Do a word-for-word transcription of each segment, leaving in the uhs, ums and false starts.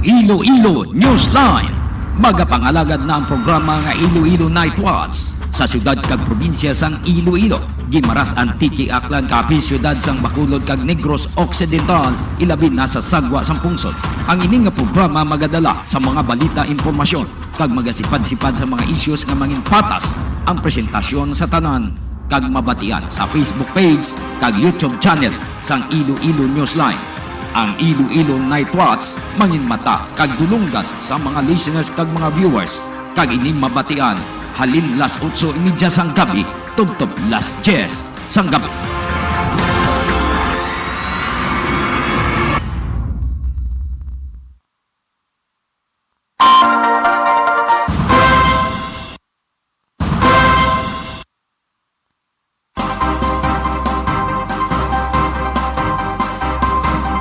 Iloilo Newsline. Magapangalagad na ang programa nga Iloilo Night Watch sa siyudad kag probinsya sang Iloilo, Guimaras, Antique, Aklan, Capiz, siyudad sang Bacolod kag Negros Occidental, ilabi na sa sagwa sang pungsod. Ang ini nga programa magadala sa mga balita, impormasyon, kag magasipad-sipad sa mga issues nga manginpatas ang presentasyon sa tanan kag mabatian sa Facebook page kag YouTube channel sang Iloilo Newsline. Ang Iloilo Night Watch manginmata kag dulonggan sa mga listeners kag mga viewers, kag ini mabatian halin las otso y media sang gabi tubtob las diyes sang gabi.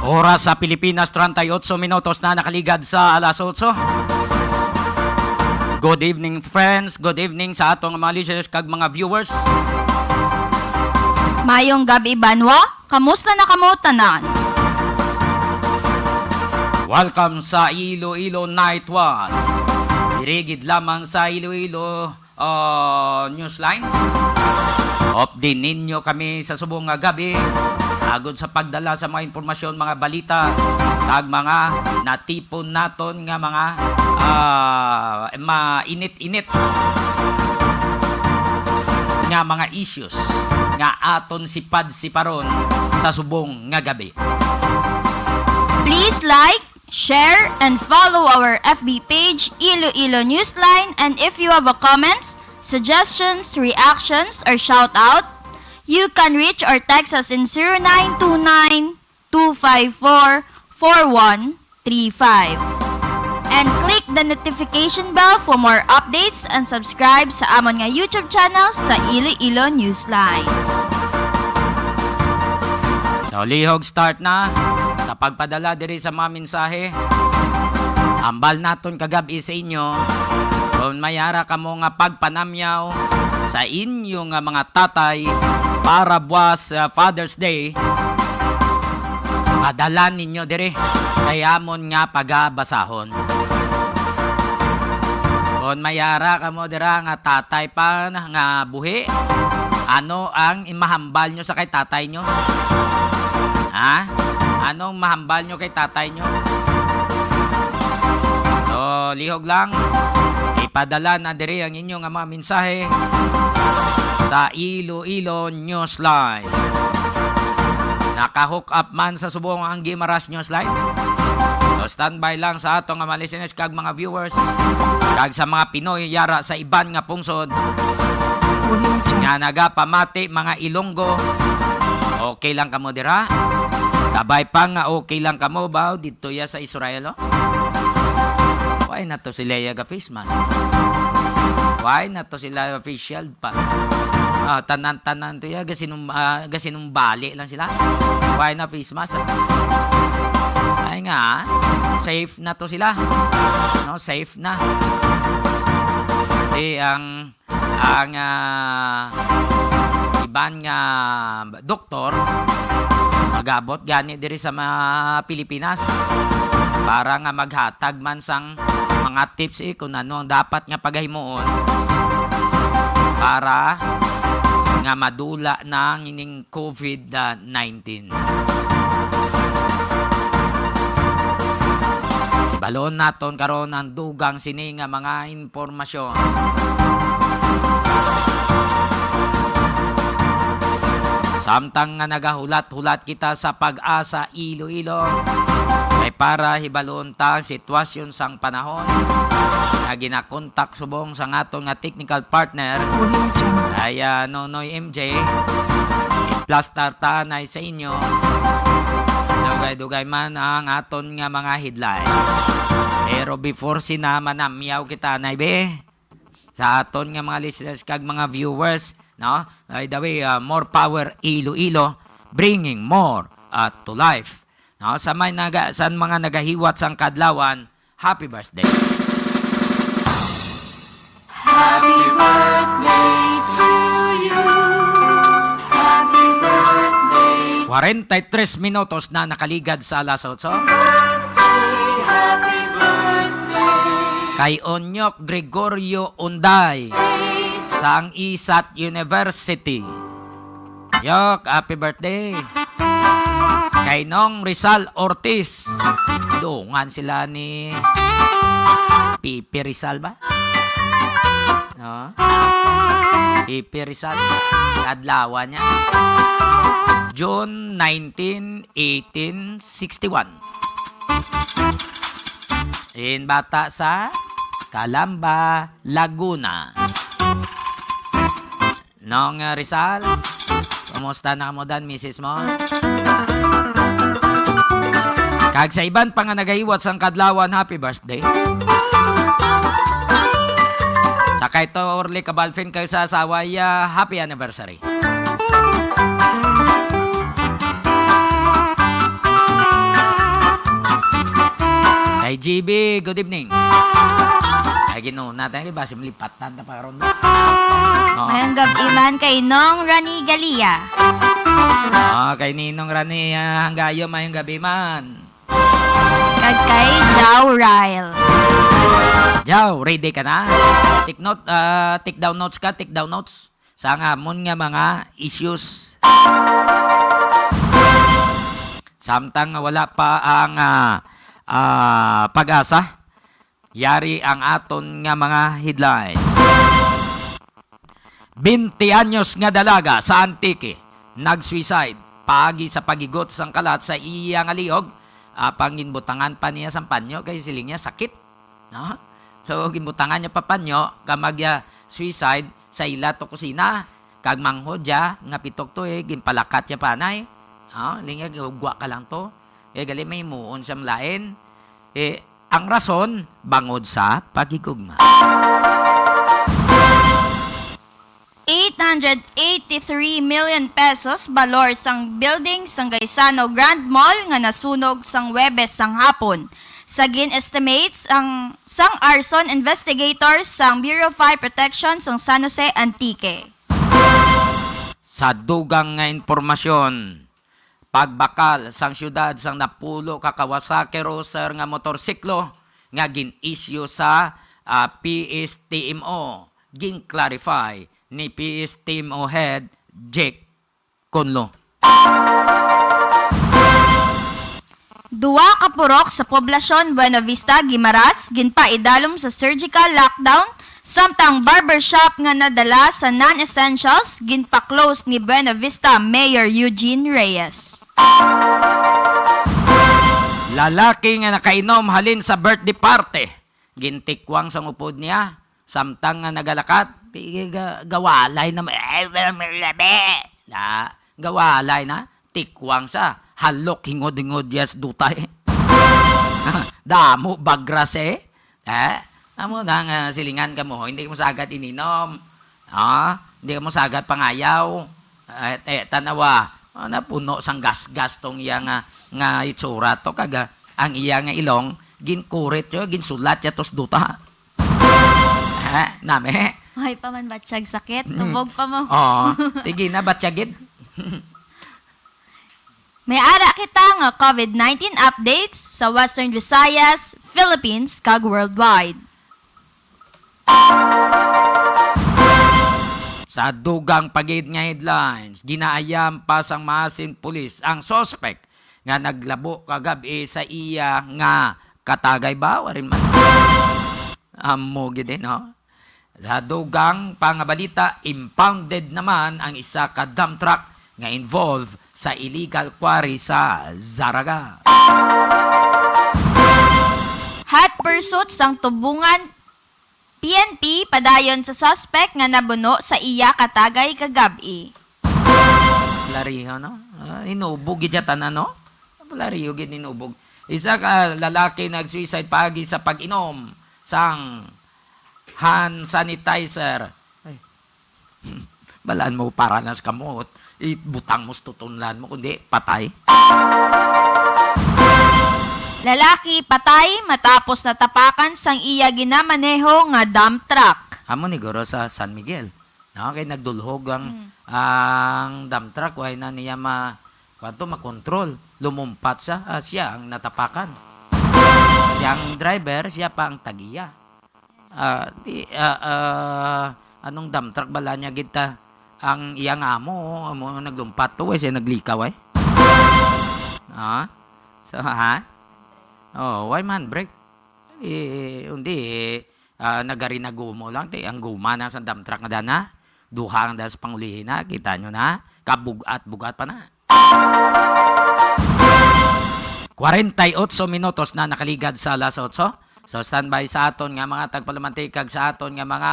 Oras sa Pilipinas, treinta y ocho minutos na nakaligad sa alas otso. Good evening, friends. Good evening sa atong mga listeners kag mga viewers. Mayong gabi, banwa. Kamusta na kamo tanan? Welcome sa Iloilo Night Watch. Diri gid lamang sa Iloilo, ah, Newsline. Update ninyo kami sa subong nga gabi, agod sa pagdala sa mga impormasyon, mga balita, kag mga natipon naton nga mga, ah, mainit-init nga mga issues nga aton sipad-siparon sa subong nga gabi. Please like, share, and follow our F B page, Iloilo Newsline, and if you have a comments, suggestions, reactions, or shout out, you can reach or text us in zero nine two nine, two five four, four one three five. And click the notification bell for more updates and subscribe sa amon nga YouTube channel sa Iloilo Newsline. So, lihog start na sa pagpadala diri sa mga mensahe. Hambal naton kagab-i sa inyo, kung may ara kamo nga pagpanamyaw sa inyo nga mga tatay para buwas sa Father's Day, padala ninyo diri kay amon nga pagabasahon. Kon may ara kamo dira nga tatay pa nga buhi, ano ang imahambal nyo sa kay tatay nyo? Ha? Anong mahambal nyo kay tatay nyo? So, lihog lang. Ipadala na diri ang inyo nga mga mensahe sa Iloilo Newsline. Naka-hook up man sa subong ang Guimaras Newsline? So, standby lang sa ato nga mga listeners kag mga viewers, kag sa mga Pinoy yara sa iban nga pungsod nga nagapamati, mga Ilonggo. Okay lang kamo dira? Kabay pa nga okay lang kamo ba didto ya sa Israel, oh? Why na to sila ya ga face mask? Why na to sila face shield pa? Ah, tanan-tanan to ya, gasinum-, ah, gasinumbali lang sila. Why na face mask, ah? Ay nga, safe na to sila. No, safe na. Di ang, ang, ah, iban nga doktor magabot gani diri sa mga Pilipinas para nga maghatag man sang mga tips, eh, kung ano ang dapat nga pagahimuon para nga madula na ang ining COVID nineteen. Ibalon naton karon ang dugang sini nga mga impormasyon. Samtang nga nagahulat-hulat kita sa Pag-asa Iloilo, kay para hibalon ta ang sitwasyon sang panahon, nga ginakontak subong sang aton nga technical partner, ay, ah, Nonoy M J, plastar ta anay sa inyo. Dugay-dugay man ang aton nga mga headline. Pero before sina, manamyaw kita anay, be, sa aton nga mga listeners kag mga viewers, no? By the way, ah, more power Iloilo, bringing more, ah, to life. No? Sa may naga-, sa mga nagahiwat sang kadlawan, happy birthday. Happy birthday to you. Happy birthday. Kwarenta y tres minutos na nakaligad sa alas otso. Birthday, happy Kay Onyok Gregorio Unday sang isat University. Yok, happy birthday. Kay Nong Rizal Ortiz. Dungan sila ni Pipi Rizal ba? No? Pipi Rizal. Kadlawan niya. June nineteen, eighteen sixty-one. In bata sa Calamba, Laguna. Nong, ah, Rizal, kumusta na mo dan, misis mo? Kag sa iban pa nga nagahiwat sang kadlawan, happy birthday. Sa kay to Orly Cabalfin kag sa asawa, ya, happy anniversary. Kay G B, good evening. Ay, Ginoo, natin, di ba, simlipatan na pa karon. Oh. Mayong gabi man kay Nong Rani Galia. Ah, kay Ninong Rani, ah, Hanggayo, mayong gabi man. Kag kay Jao Ryle. Jao, ready ka na? Take note, ah, take down notes ka, take down notes sa amon nga mga issues. Samtang nga wala pa ang, ah, ah, pag-asa, yari ang aton nga mga headlines. Twenty anyos nga dalaga sa Antique nag-suicide paagi sa paghigot sang kalat sa iya nga liog, apang ginbutangan pa niya sang panyo kay siling niya sakit. No? So, ginbutangan niya pa panyo, ka magya suicide sa ila to kusina. Kag manghod siya nga pitok to, eh, ginpalakat siya panay. No? Linga, gugwa ka lang to. Eh, gali may himuon sa lain. Eh, ang rason, bangod sa paghigugma. Eight hundred eighty-three million pesos balor sang building sang Gaisano Grand Mall nga nasunog sang Huwebes sang hapon, sa gin-estimate sang, sang arson investigators sang Bureau of Fire Protection sang San Jose, Antique. Sa dugang nga impormasyon, pagbakal sang siyudad sang napulo ka Kawasaki Crosser nga motorsiklo nga gin-issue sa, ah, P S T M O. Gin-clarify ni P S T M O Head Jake Conlo. Dua ka purok sa poblasyon Buena Vista, Guimaras, ginpaidalom sa surgical lockdown, samtang barbershop nga nadala sa non-essentials ginpa-close ni Buena Vista Mayor Eugene Reyes. Lalaki nga nakainom halin sa birthday party, gintikwang sang upod niya. Samtang nga nagalakat, ti-, ga-, gawalay na, na, gawalay na, tikwang sa halok, hingod-hingod, yes, dutay. Damo bagras, eh. Eh, amo na nga silingan ka mo, hindi mo sagad ininom. Ah, hindi mo sagad pangayaw. Eh, eh, tanawa, ah, napuno sang gasgas tong iya nga, nga itsura to, kag, ah, ang iya nga ilong, ginkurit siya, ginsulat siya tos duta. Ha? Nami? Way pa man batsyag sakit. Mm. Tubog pa mo. Oo. Sige na, batsyagin. May ara kita nga covid nineteen updates sa Western Visayas, Philippines, kag worldwide. Sa dugang pa gid nga headlines, ginaayam pa sang Maasin Police ang suspect nga naglabo kagab-i sa iya nga katagay ba? Warin man. Amo gid, eh, no? Sa dugang pa nga balita, impounded naman ang isa ka dump truck nga involved sa illegal quarry sa Zarraga. Hot pursuit sang Tubungan P N P padayon sa suspect nga nabuno sa iya katagay kagab-i. Lariho, no? Ah, inubog gid ya tanan, no? Lariho gid inubog. Isa ka lalaki nag-suicide paagi sa pag-inom sang hand sanitizer. Ay. Balaan mo para nas kamot. Ibutang mo sa tutunlan mo, kundi patay. Lalaki patay matapos natapakan sang iya ginamaneho nga dump truck. Amo ni guro sa San Miguel. No, kay nagdulhog ang, Mm. ang dump truck, way na niya ma-, kanto, makontrol. Lumumpat siya, ah, siya ang natapakan. Siya ang driver, siya pa ang tag-iya. Ah, di, ah, ah, anong dump truck bala niya gid ta? Ang iya nga amo, amo naglumpat to, eh, siya naglikaw, eh. Ah? So, ha? Oh, why man break? Eh, hindi, eh, ah, nagarinagumo lang, ti, ang guma na sa dump truck nga dana. Duha ang dala sa pangulihi na, kita nyo na. Kabugat-bugat pa na. Kwarenta y otso minutos na nakaligad sa alas otso. So, standby sa aton nga mga tagpalamantikag, sa aton nga mga,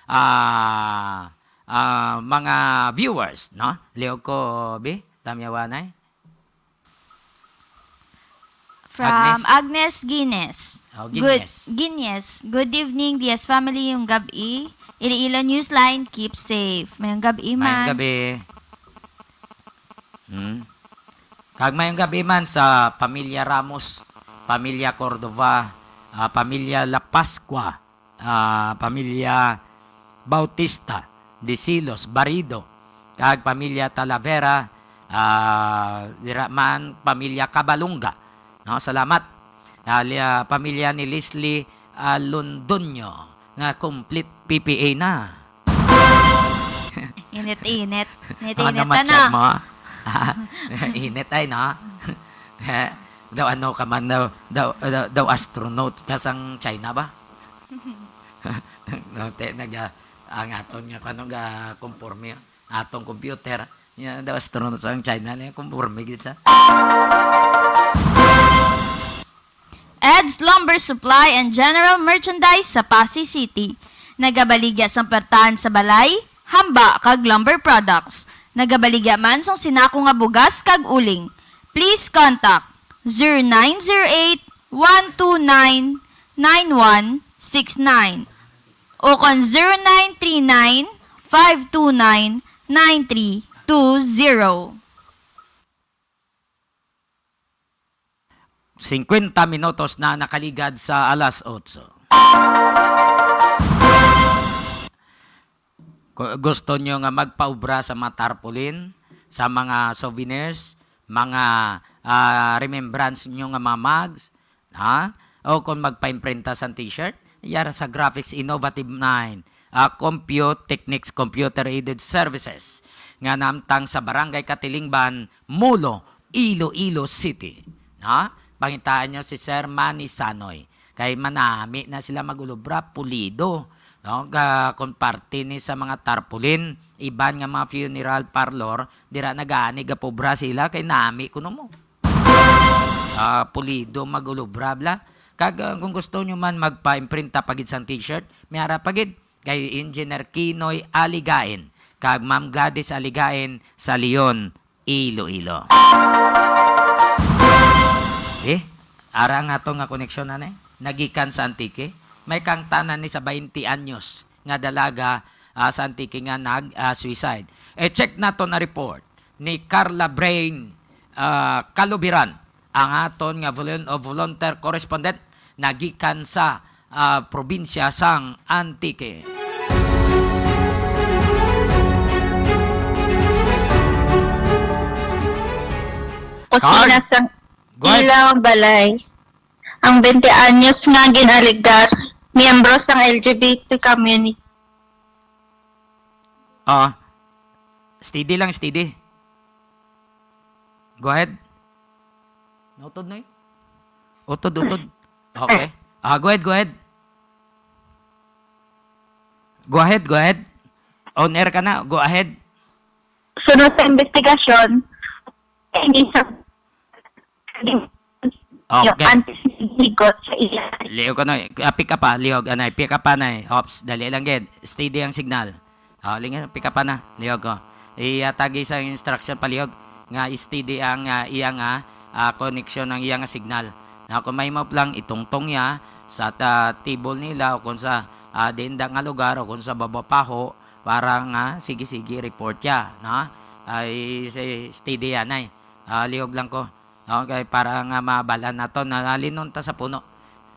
ah, ah, mga viewers, no? Lihog ko, Bi, Tamyawanay. From Agnes. Agnes Guinness. Oh, Good, Guinness. Guinness. Good evening, D S family, yung gabi. Iloilo Newsline, keep safe. Mayong gabi, Mayong man. gabi. Hmm. Kag mayong gabi man sa pamilya Ramos, pamilya Cordova, ah, pamilya La Pascua, ah, pamilya Bautista, Disilos, Barido, kag pamilya Talavera, ah, dira man pamilya Cabalunga. No, salamat. Ah, li-, ah, pamilya ni Leslie, ah, Londoño nga complete P P A na. Init-init. Init-init, Mga ano? Matsyag mo. Init ay, no? Daw ano ka man, daw, daw, daw, daw astronaut ka sang China ba? No, te, nag, ah, ang aton nga, kano nga, conforme, atong computer, yan daw astronaut sang China, na conforme gid sa. Ed's Lumber Supply and General Merchandise sa Passi City. Nagabaligya sang pertahan sa balay, hamba, kag lumber products. Nagabaligya man sang sinako nga bugas kag uling. Please contact zero nine zero eight, one two nine, nine one six nine o kon zero nine three nine, five two nine, nine three two zero. Singkwenta minutos na nakaligad sa alas otso. Ku-, gusto nyo nga magpaubra sa mga tarpaulin, sa mga souvenirs, mga, ah, remembrance nyo nga mga mugs, ha? O kung magpa-imprinta sa t-shirt, yara sa Graphics Innovative Nine, ah, Compute Techniques Computer Aided Services, nga namtang sa Barangay Katilingban, Molo, Iloilo City. Ha? Pangitaan nyo si Sir Manny Sanoy. Kay manami na sila mag-ulubra, pulido. No? Ga-, kung parte ni sa mga tarpaulin, iban nga mga funeral parlor, dira nagani gapubra sila, kay nami kuno mo. Ah, pulido, mag-ulubra, bla. Kag, ah, kung gusto nyo man magpa-imprinta pa gid sang t-shirt, may ara pa gid kay Engineer Kinoy Aligain kag Ma'am Gladys Aligain sa Leon, Iloilo. Eh, ara nga to nga koneksyon, anay. Nagikan sa Antique. May kangtanan ni sa twenty anyos nga dalaga, ah, sa Antique nga nag, ah, suicide. Eh, check nato na report ni Carla Brain, ah, Kalubiran, ang aton nga volun-, o volunteer correspondent nagikan sa, ah, probinsya sang Antique. Kusina Carl, sang go ahead. Ilaw balay. Ang twenty anyos nga ginaligdar, miyembro sang L G B T community. Ah, steady lang, steady. Go ahead. Nautod na eh. Utod, utod. Okay. Ah, go ahead, go ahead. Go ahead, go ahead. On air ka na. Go ahead. Sunod sa investigasyon, hindi sa Okay. Yung antes higot sa iya. Lihog ko na, ah, pick up pa, lihog, anay, pick up pa na eh. Ops, dali lang gid. Steady ang signal. Ah, linga, pick up pa na, lihog ko. Iatagi sa instruction pa, lihog, nga steady ang, ah, iya nga, ah, connection, ang iya nga signal. Na kung may mo lang, itungtong niya sa ta-, table nila o kung sa, ah, dinda nga lugar o kung sa babapaho, para nga, sige, sige, report ya, no? Ay, si-, steady yan ay. Ah, lihog lang ko. Okay, para nga mabalan nato, na halinon ta sa puno.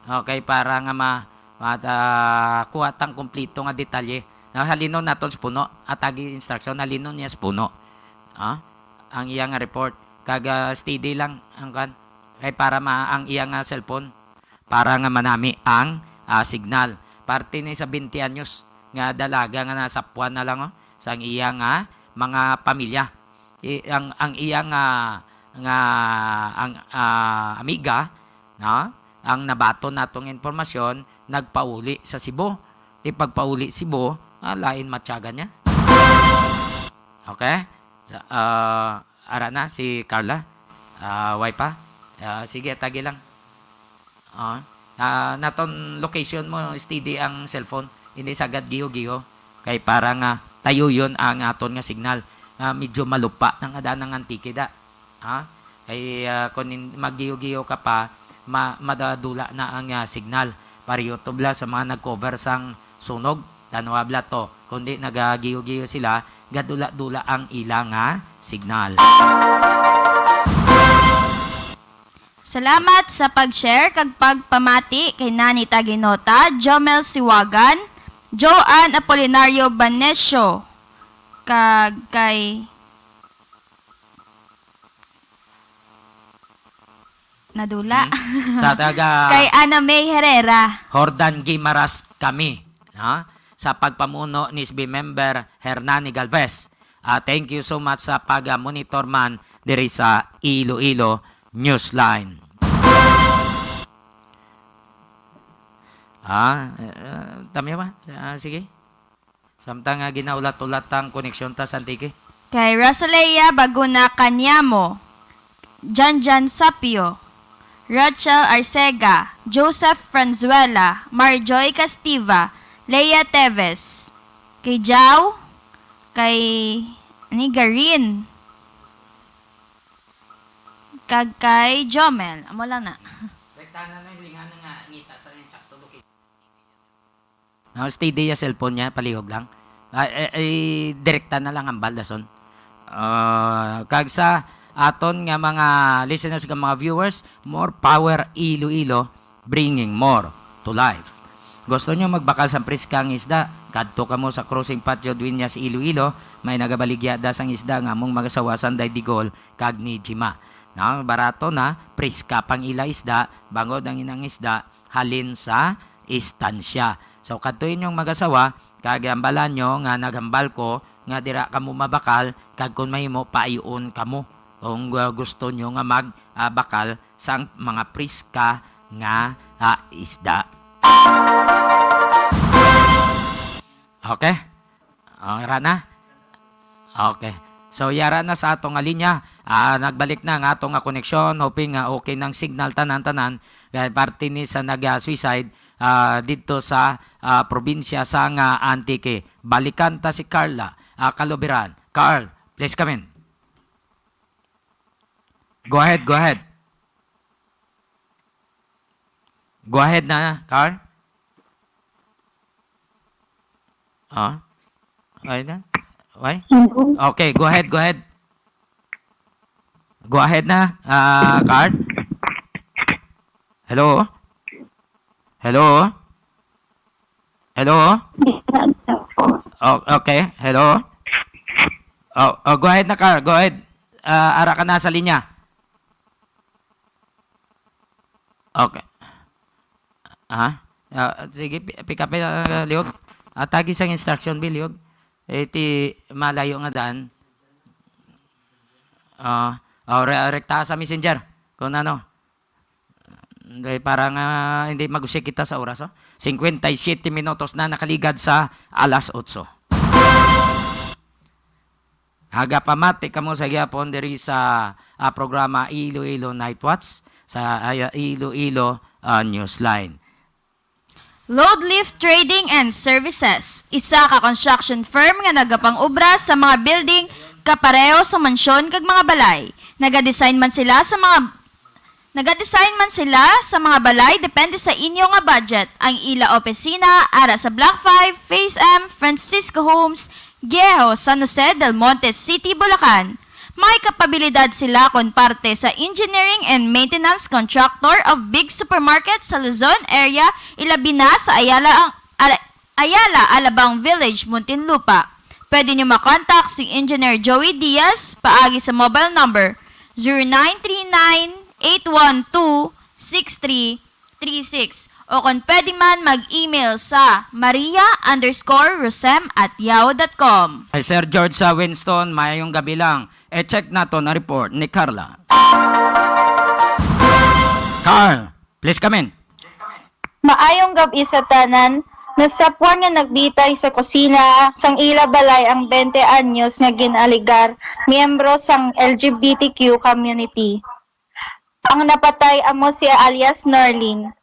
Okay, para nga ma-, ma-, ah, kuha tang kompleto nga detalye. Na halinon naton sa puno, atagi instruction, halinon niya sa puno. Ah, ang iya nga report. Kag, ah, steady lang ang kan. Kay para ma-, ang iya nga cellphone, para nga manami ang, ah, signal. parte ni sa twenty anyos nga dalaga nga nasapuan na lang, oh, sang iya nga mga pamilya. I-, ang, ang iya nga, nga, ang, ah, amiga, no? Ang nabaton natong impormasyon, nagpauli sa Cebu. Di pagpauli Cebu, ah, lain matyagan niya. Okay? Sa, ah, ara na si Carla. Ah, way pa? Ah, sige, tagi lang. Ah, ah, naton location mo, steady ang cellphone. Hindi sagad giho-giho. Kay para nga tayuyon ang aton nga signal. Ah, medyo malupa na nga daan ang Antique da. Ha? Kay, ah, kung in-, maggiyo-giyo ka pa, ma-, madadula na ang, ah, signal. Pareho to bala sa mga nag-cover sang sunog. Tanwa bala to. Kundi nagagiyo-giyo sila, gadula-dula ang ila nga signal. Salamat sa pag-share kag pagpamati kay Nani Taginota, Jomel Siwagan, Joanne Apolinario Banesio, kag kay Nadula. Hmm. Sa taga Kay Ana May Herrera. Jordan Guimaras kami, no? Sa pagpamuno ni S B member Hernani Galvez. Ah, thank you so much sa pag-monitor man diri sa Iloilo Newsline. Ah, eh, eh, tamya ba? Ah, sige. Samtang nga ginaulat-ulat ang koneksyon ta sa Antique. Kay Rosalea Baguna Caniamo, Janjan Sapio, Rachel Arcega, Joseph Franzuela, Marjoy Castiva, Leia Teves, kay Jao, kay ni Garin, kag kay Jomel. Amo lang na. Rektahan na lang, linganan nga ngita sa insakto location. No, steady ya cellphone niya, palihog lang. Ah, eh, eh, direkta na lang ang baldason. Ah, kag sa aton nga mga listeners, nga mga viewers, more power Iloilo, bringing more to life. Gusto nyo magbakal sang priska nga isda? Kadto kamo sa Crossing Patio Dueñas, Iloilo. May nagabaligya da sang isda nga among magasawa Sanday Digol kag ni Jima. No, barato na, priska pang ila isda, bangod ang inang isda halin sa istansya. So, kadto inyong mag-asawa, kag hambalan nyo nga naghambal ko nga dira kamo mabakal, kag kung mahimo, paayoon kamo kung, uh, gusto nyo nga mag, ah, bakal sang mga priska nga, ah, isda. Okay? Oh, yara na? Okay. So, yara na sa ato nga linya. Ah, nagbalik na ang ato nga koneksyon. Hoping nga okay nang signal tanan-tanan. Kay parte ni sa nag-suicide, ah, didto sa, ah, probinsya sa nga Antique. Balikan ta si Carla, ah, Calubiran. Carl, please come in. Go ahead, go ahead. Go ahead na, Carl. Ah? Ay na? Why? Hello? Okay, go ahead, go ahead. Go ahead na, ah, Carl. Hello? Hello? Hello? Oh, okay. Hello? Oh, oh, go ahead na, Carl. Go ahead. Ah, ara ka na sa linya. Okay. Ha? Ah, sige, pi-, pick up, ah, Liog. Ah, tagi sang instruction, bi, Liog. Eh, ti malayo nga daan. Ah, oh, re-, rekta sa messenger. Kung ano. Hindi, para nga hindi mag-usik kita sa oras, oh. Cincuenta y siete minutos na nakaligad sa alas otso. Nagapamati kamo sa gihapon diri sa, ah, programa Iloilo Night Watch sa, ah, Iloilo, ah, Newsline. Load Lift Trading and Services, isa ka construction firm nga nagapang-obra sa mga building kapareho sa mansyon kag mga balay. Nagadesign man sila sa mga Nagadesign man sila sa mga balay depende sa inyo nga budget. Ang ila opisina ara sa Block five, Phase M, Francisco Homes, Viejo, San Jose del Monte City, Bulacan. May kapabilidad sila kon parte sa engineering and maintenance contractor of big supermarket sa Luzon area, ilabi na sa Ayala, ang, Ala-, Ayala, Alabang Village, Muntinlupa. Pwede nyo makontak si Engineer Joey Diaz paagi sa mobile number zero nine three nine, eight one two, six three three six, o kung pwede man mag-email sa maria underscore rosem at yahoo dot com. Hi, Sir George sa Winston, maayong gabi lang. E-check naton ang report ni Carla. Carl, please come in. Maayong gab-i sa tanan. Nasapwan nga nagbitay sa kusina sang ila balay ang twenty anyos nga ginaligar miyembro sang L G B T Q community. Ang napatay amo si alias Norlin.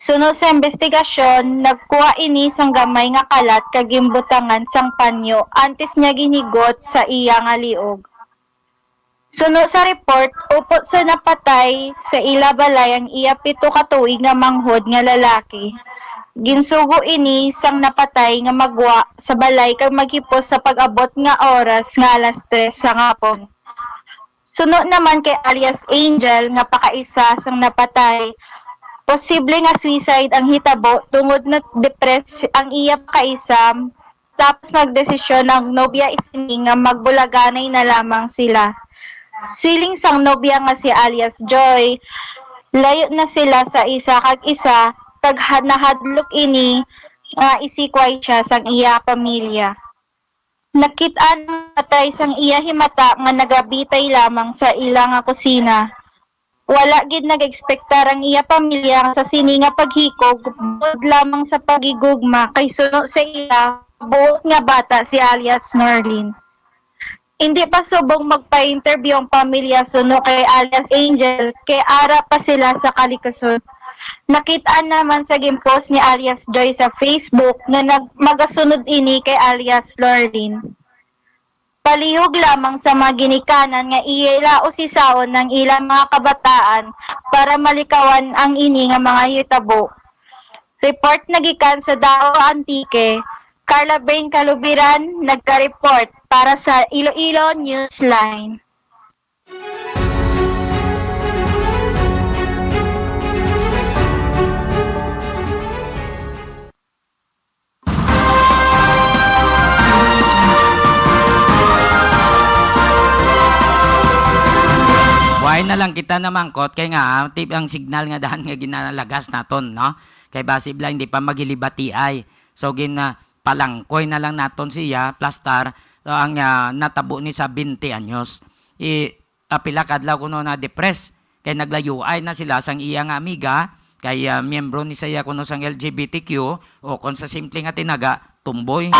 Suno sa imbestigasyon, nagkuha ini sang gamay nga kalat kag ginbutangan sang panyo antes niya ginhigot sa iya nga liog. Suno sa report, upod sa napatay sa ila balay ang iya pito ka tuig nga manghod nga lalaki. Ginsugo ini sang napatay nga magwa sa balay kag maghipos sa pag-abot nga oras nga alas tres sa hapon. Suno naman kay alias Angel nga pakaisa sang napatay, posible nga suicide ang hitabo tungod na depressed ang iya pakaisa, tapos nagdesisyon ang nobya sini nga magbulaganay na lamang sila. Siling sang nobya nga si alias Joy, layo na sila sa isa kag isa, kag ha-, nahadlok ini nga isikway siya sang iya pamilya. Nakit-an ang patay sang iya himata nga nagabitay lamang sa ila nga kusina. Wala gid nag-ekspektar ang iya pamilya sa sini nga paghikog, bukod lamang sa paghigugma kay suno sa ila, buot nga bata si alias Norlin. Hindi pa subong magpa-interview ang pamilya suno kay alias Angel, kay ara pa sila sa kalikason. Nakit-an naman sa gin-post ni alias Joy sa Facebook nga nag-, magasunod ini kay alias Florlin. Palihog lamang sa mga ginikanan nga ila usisaon ang ilang mga kabataan para malikawan ang ini nga mga hitabo. Report nagikan sa Dao, Antique. Carla Bain Calubiran nagka-report para sa Iloilo Newsline. Why na lang kita namangkot kay nga, ah, tip ang signal nga daan nga ginalagas naton, no? Kay basi bala hindi pa maghilibati ay. So, gin, ah, palangkoy na lang naton siya, plastar, so, ang, ah, natabo ni sa twenty anyos. I-, ah, pila ka adlaw kuno na depressed, kay naglayuay na sila sang iya nga amiga, kay, ah, miyembro ni siya kuno sang L G B T Q, o kon sa simple nga tinaga, tomboy.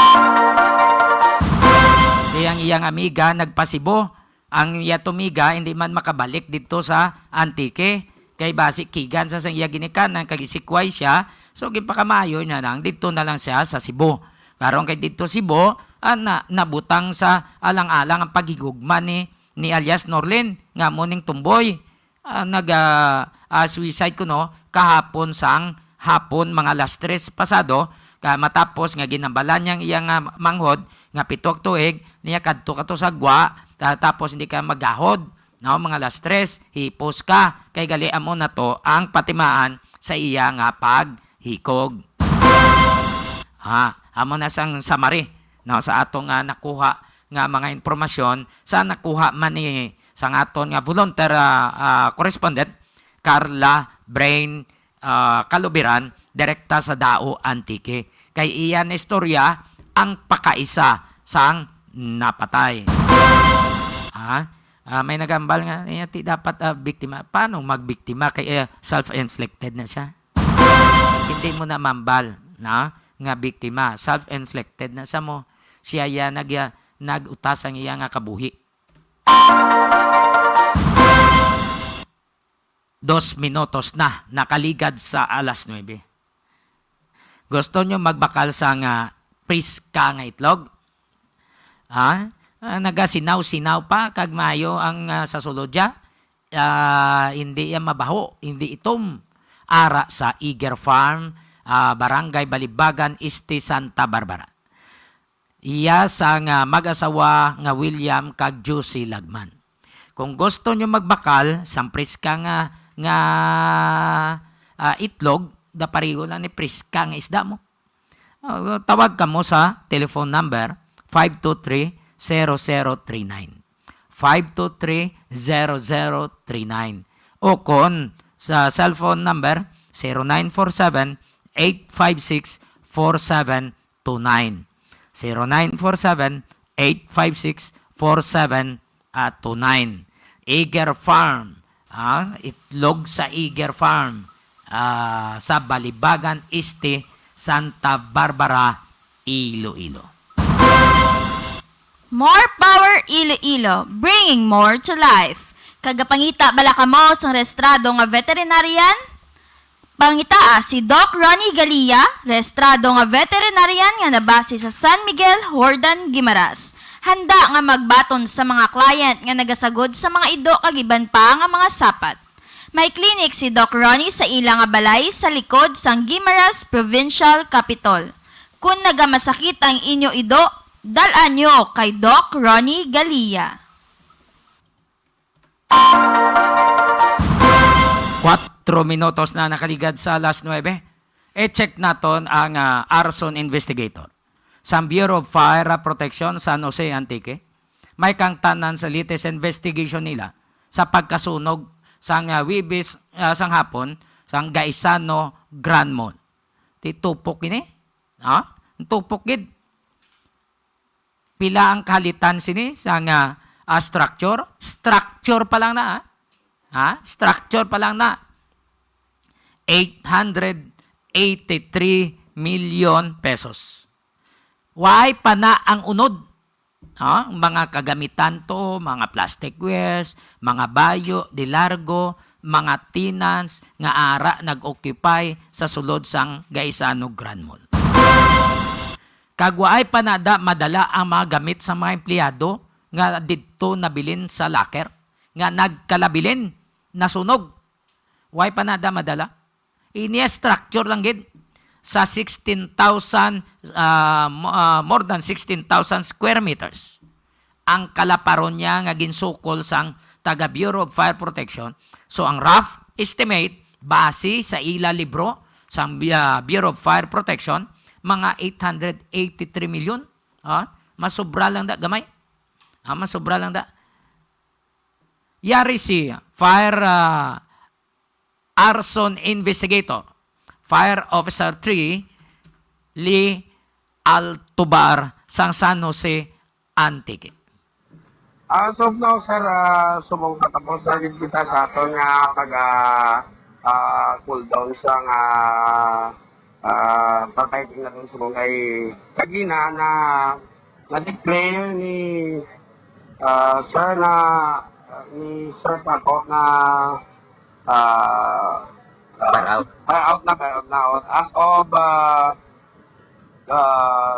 Kay ang iyang amiga nagpa-Cebu, ang iya tumiga hindi man makabalik didto sa Antique, kay basi kigan sa sang iya ginikanan kag isikway siya, so ginpakamaayo niya lang didto na lang siya sa Cebu. Karon kay didto Cebu, ah, na, nabutang sa alang-alang ang paghigugma ni, ni alias Norlin, nga amo ning tomboy. Ah, nag, ah, ah, suicide kuno kahapon sang hapon, mga alas tres pasado, ka matapos nga ginhambalan niya ang iya nga manghod nga pito ka tuig, niya kadto ka to sa gwa, ta-, tapos hindi ka magahod, no, mga alas tres, hipos ka, kay gali amo na to ang patimaan sa iya nga paghikog. Ha, amo na sang summary, no, sa ato nga nakuha nga mga impormasyon sa nakuha man ni sang aton nga volunteer, ah, ah, correspondent, Carla Brain, ah, Calubiran, direkta sa Dao, Antique. Kay iya na istorya ang pakaisa sang napatay. Ha? Ah, may nagambal nga, niya, ti dapat, ah, biktima. Paano magbiktima? Kay, eh, self-inflicted na siya. Hindi mo na mambal, na, nga biktima. Self-inflicted na sa mo. Siya ya nag-, nag-utas ang iya nga kabuhi. Dos minutos na nakaligad sa alas nuebe. Gusto nyo magbakal sa nga priska nga itlog? Ha? Ah, nagasinaw-sinaw pa kag maayo ang, ah, sa sulod siya. Ah, hindi yan mabaho, hindi itom. Ara sa Eager Farm, ah, Barangay Balibagan Este, Santa Barbara. Iya sang mag-asawa nga William kag Josie Lagman. Kung gusto nyo magbakal sang priska nga, nga, ah, itlog, da pareho lang ni priska nga isda mo. Ah, tawag kamo sa telephone number five two three, zero zero three nine. Five two three, zero zero three nine. O kon sa cellphone number zero nine four seven, eight five six, four seven two nine. Zero nine four seven, eight five six, four seven two nine. Eager Farm, ah, itlog sa Eager Farm, ah, sa Balibagan Este, Santa Barbara, Iloilo. More power, Iloilo, bringing more to life. Kagapangita bala kamo sang rehistrado nga veterinarian? Pangitaa si Doc Ronnie Galia, rehistrado nga veterinarian nga nabase sa San Miguel, Jordan, Guimaras. Handa nga magbaton sa mga client nga nagasagod sa mga ido kag iban pa nga mga sapat. May clinic si Doc Ronnie sa ila nga balay sa likod sang Guimaras Provincial Capitol. Kon nagamasakit ang inyo ido, dal-a nyo kay Doc Ronnie Galia. Kuwatro minutos na nakaligad sa alas nuebe. I-check naton ang, ah, arson investigator sa Bureau of Fire Protection, San Jose, Antique. May kangtanan sa latest investigation nila sa pagkasunog sang, ah, Huwebes, ah, sang hapon sang Gaisano Grand Mall. Ti tupok ini? Ha? Ang tupok gid. Pila ang kahalitan sini sang, ah, ah, structure? Structure pa lang na, ah. Ha? Structure pa lang na. Eight hundred eighty-three million pesos. Why pa na ang unod? Ha? Mga kagamitan to, mga plasticwares, mga bayo, de largo, mga tenants nga ara nag-occupy sa sulod sang Gaisano Grand Mall. Kag waay pa nada madala ang mga gamit sa mga empleyado nga didto nabilin sa locker, nga nagkalabilin, nasunog. Waay pa nada madala. Ini structure lang gid sa sixteen thousand, ah, mo-, ah, more than sixteen thousand square meters ang kalaparon niya nga ginsukol sang taga Bureau of Fire Protection. So, ang rough estimate, base sa ila libro sang, ah, Bureau of Fire Protection, mga eight hundred eighty-three million. Ah, masobra lang da, gamay. Ah, masobra lang da. Yari si Fire, ah, Arson Investigator, Fire Officer three, Lee Altobar, sang San Jose, Antique. As of now, sir, ah, subong patapos na gid kita sa aton nga pag, ah, ah, cool down sa nga, ah, pag-fighting naton subong kay kagina na na-declare ni, ah, sir na, ni Sir Paco na, ah, Fire out. Fire out na, fire out na. As of, ah, ah,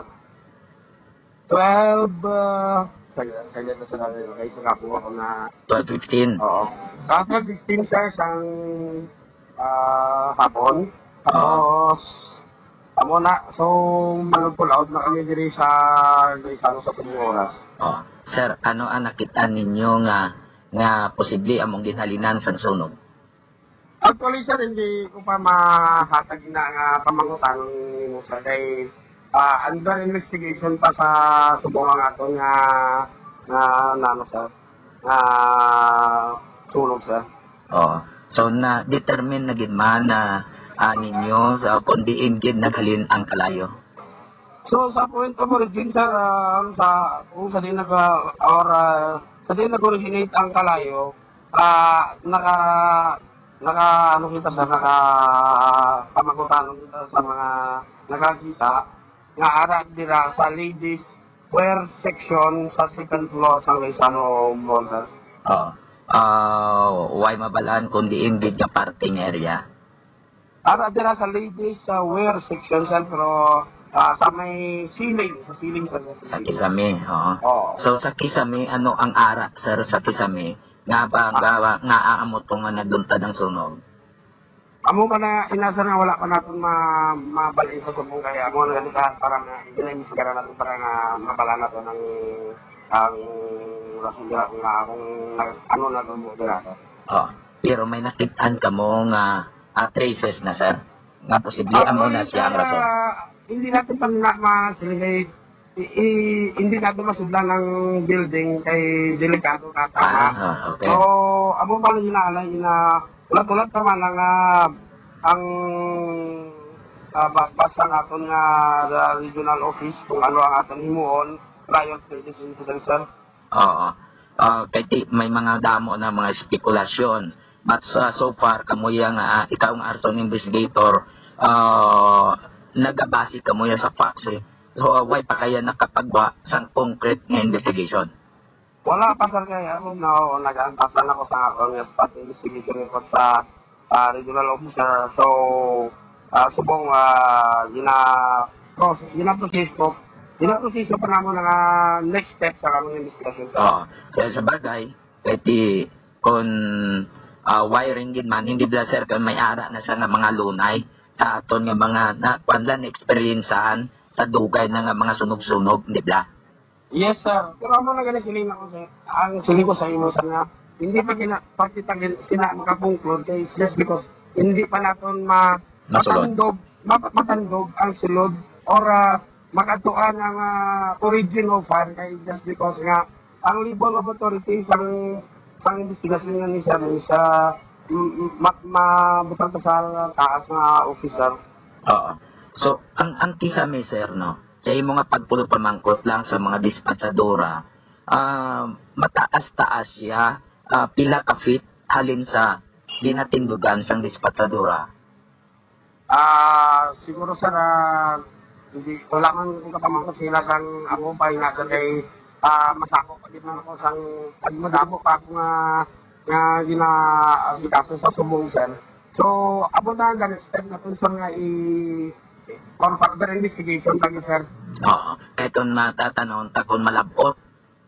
twelve, ah, sa, sa, sa, sa, okay, sa kapo ako na twelve fifteen. Oo. Ah, twelve fifteen, sir, sang, ah, hapon. Oo. Tapos, amo na. So, manugpulaod na kami diri sa Gaisano sa subong oras. Oh, sir, ano ang nakita ninyo nga, nga posible among ginhalinan sang sunog? Actually, sir, hindi ko pa mahatag na nga pamangutanon nimo, sir, kay, ah, under investigation pa sa subong ang aton nga, nga, nga, ano, sir, nga sunog, sir. Oh, so na-determine na gid man na, ah, ninyo sa kung diin gid naghalin ang kalayo? So, sa point of origin, sir, ah, sa, kung sa di nag-, or, ah, sa di nag-originate ang kalayo, ah, naka, naka, ano kita, sir, naka, pamangutanon kita sa mga nakakita nga ara dira sa ladies wear section sa second floor sa Gaisano Mall, sir. Oo. Ah, way mabalaan kung diin gid nga parting area? Ara dira sa ladies, ah, wear section, sir, pero, ah, sa may ceiling, sa ceiling, sir, sa Sa ceiling. Kisame, oo. Oo. So, sa Kisame, ano ang ara, sir, sa Kisame? Nga ba, Ah. nga, nga amo to nga nagduntad ang sunog? Amo pa na, ina, sir, nga wala pa naton ma-, mabalin sa subong kaya amo na ganito para ma-, ginaimbestigaran naton para nga mabala naton ang, ang rason dira kung nga, kung nag-, ano na to mo dira, sir. Oh, pero may nakit-an kamo nga, ah, traces na, sir? Nga posible amo na siya ang rason? Ah, hindi natin pa na ma-, sir, kay i-, i-, hindi natin masudlan ang building kay delikado na tama. Ah, okay. So, amo pa lang inaalay na ulat-ulat naman ang, ah, ang, ah, basbas sang aton nga, ah, regional office kung ano ang aton himuon prior to this incident, sir. Oo. Ah, kay ti-, may mga damo na mga espekulasyon. But, ah, so far, kamo yang, ah, ikaw nga arson investigator, ah, nagabase kamo ya sa facts, eh. So, ah, why pa kaya nakapagwa sang concrete nga investigation? Wala pa, sir, kay as of now, nag-aantasa na ko sa akon nga spot investigation report sa, ah, regional officer. So, ah, subong, ah, gina-, pros-, gina-proseso, gina-proseso pa namon ang, ah, next step sa among investigation, sir. Oo. Kaya sa bagay, kay ti-, kun, ah, wiring gid man, hindi bala, sir, kay may ara na sa nga mga lunay sa aton nga mga na, kuwan lang, na-experiencehan sa dugay na nga mga sunog-sunog, hindi bala? Yes, sir. Pero amo na gani siling nako, sir. Ang siling ko sa imo, sir, nga hindi pa gina-, pa kita gin-, sina makakonclude kay it's just because hindi pa naton ma-, Masulod. Matandog, ma-, matandog ang sulod or, ah, makatuan ang, ah, origin of fire kay just because nga ang level of authority sang, sang investigasyon nga ni sir is, ah, m-, m-, ma-, mabutang pa sa taas nga officer. Oo. So, ang, ang kisame, sir, no, sa imo nga pagpulong pamangkot lang sa mga dispatsadora, ah, mataas-taas siya, ah, pila ka feet halin sa ginatindugan sang dispatsadora? Ah, siguro, sir, ah, hindi, wala man ko kapamangkot sila sang amo pa, ina, sir, kay, ah, masako pa gid man ako sang, pag madamo pa ako nga, nga ginaasikaso sa subong, sir. So, amo na ang next step naton, sir, nga i-, for further investigation pa gid, sir. Oo, kay kung matatanong ta kung malab-ot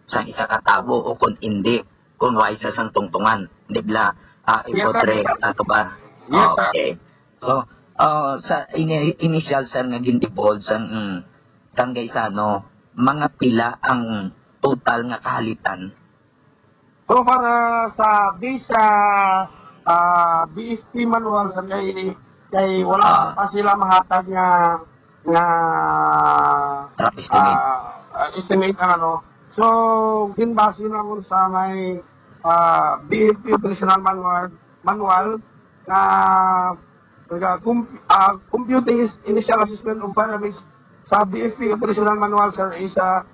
sang isa ka tawo o kung indi, kung wa isa sang tungtungan, di bala? Ah, Yes, sir. Ipotre Yes, sir. Ato ba? Yes, sir. Okay. So, ah, sa ini-, initial, sir, nga gin-divulge sang, mm, sang Gaisano, mga pila ang total nga kahalitan? So far, ah, sa base sa, ah, B F P manual, sir, kay, kay wala Ah. pa sila mahatag nga, nga, Rough estimate. Ah, ah, estimate ang ano. So, ginbase naman sa may, ah, B F P operational manual, manual na Taga com-, ah, computing is initial assessment of fire damage sa B F P operational manual, sir, is, ah,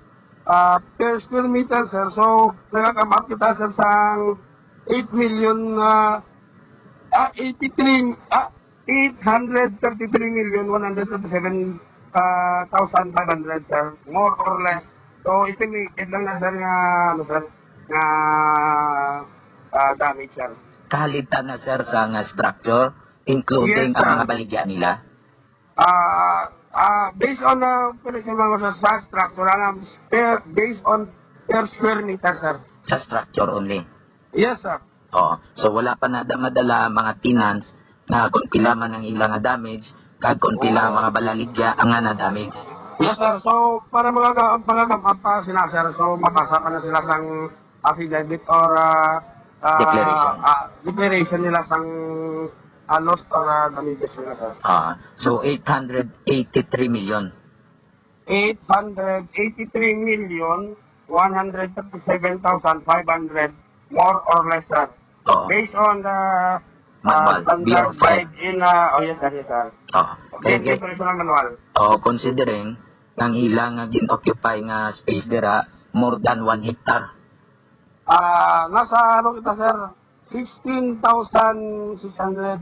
ah, per square meter, sir. So, nagka-come up kita, sir, sang eight million, ah, ah, eighty-three, ah, eight hundred thirty-three million one hundred thirty-seven, ah, thousand five hundred, sir, more or less. So, estimated lang na, sir, nga, ano, sir, nga, ah, damage, sir. Kahalitan na, sir, sa nga structure, including Yes, ang sir. Mga baligya nila? Ah, ah, based on, ah, per, sa mga sa, sa structure, ano, per, based on per square meter, sir. Sa structure only? Yes, sir. Oo. So, wala pa na da-, madala ang mga tenants na kung pila man ang ila nga damage, kag kung pila ang Oo. Mga balaligya ang nga na-damage. Yes, sir. So, para mga ka-, mga ka-, pa sila, sir. So, mabasa pa na sila sang affidavit or, ah, ah, Declaration. Ah, declaration nila sang, ah, loss or, ah, damages nila, sir. Ah, so eight hundred eighty-three million. Eight hundred eighty-three million one hundred thirty-seven thousand five hundred, more or less, sir. Oo. Based on the, uh, Manual, standard B R five. Guide in, uh, oh, yes, sir, yes, sir. Oo. Kay, kay, operational manual. Oo, considering ang ila nga gin-occupy nga space dira, more than one hectare. Ah, nasa, ano kita, sir? Sixteen thousand six hundred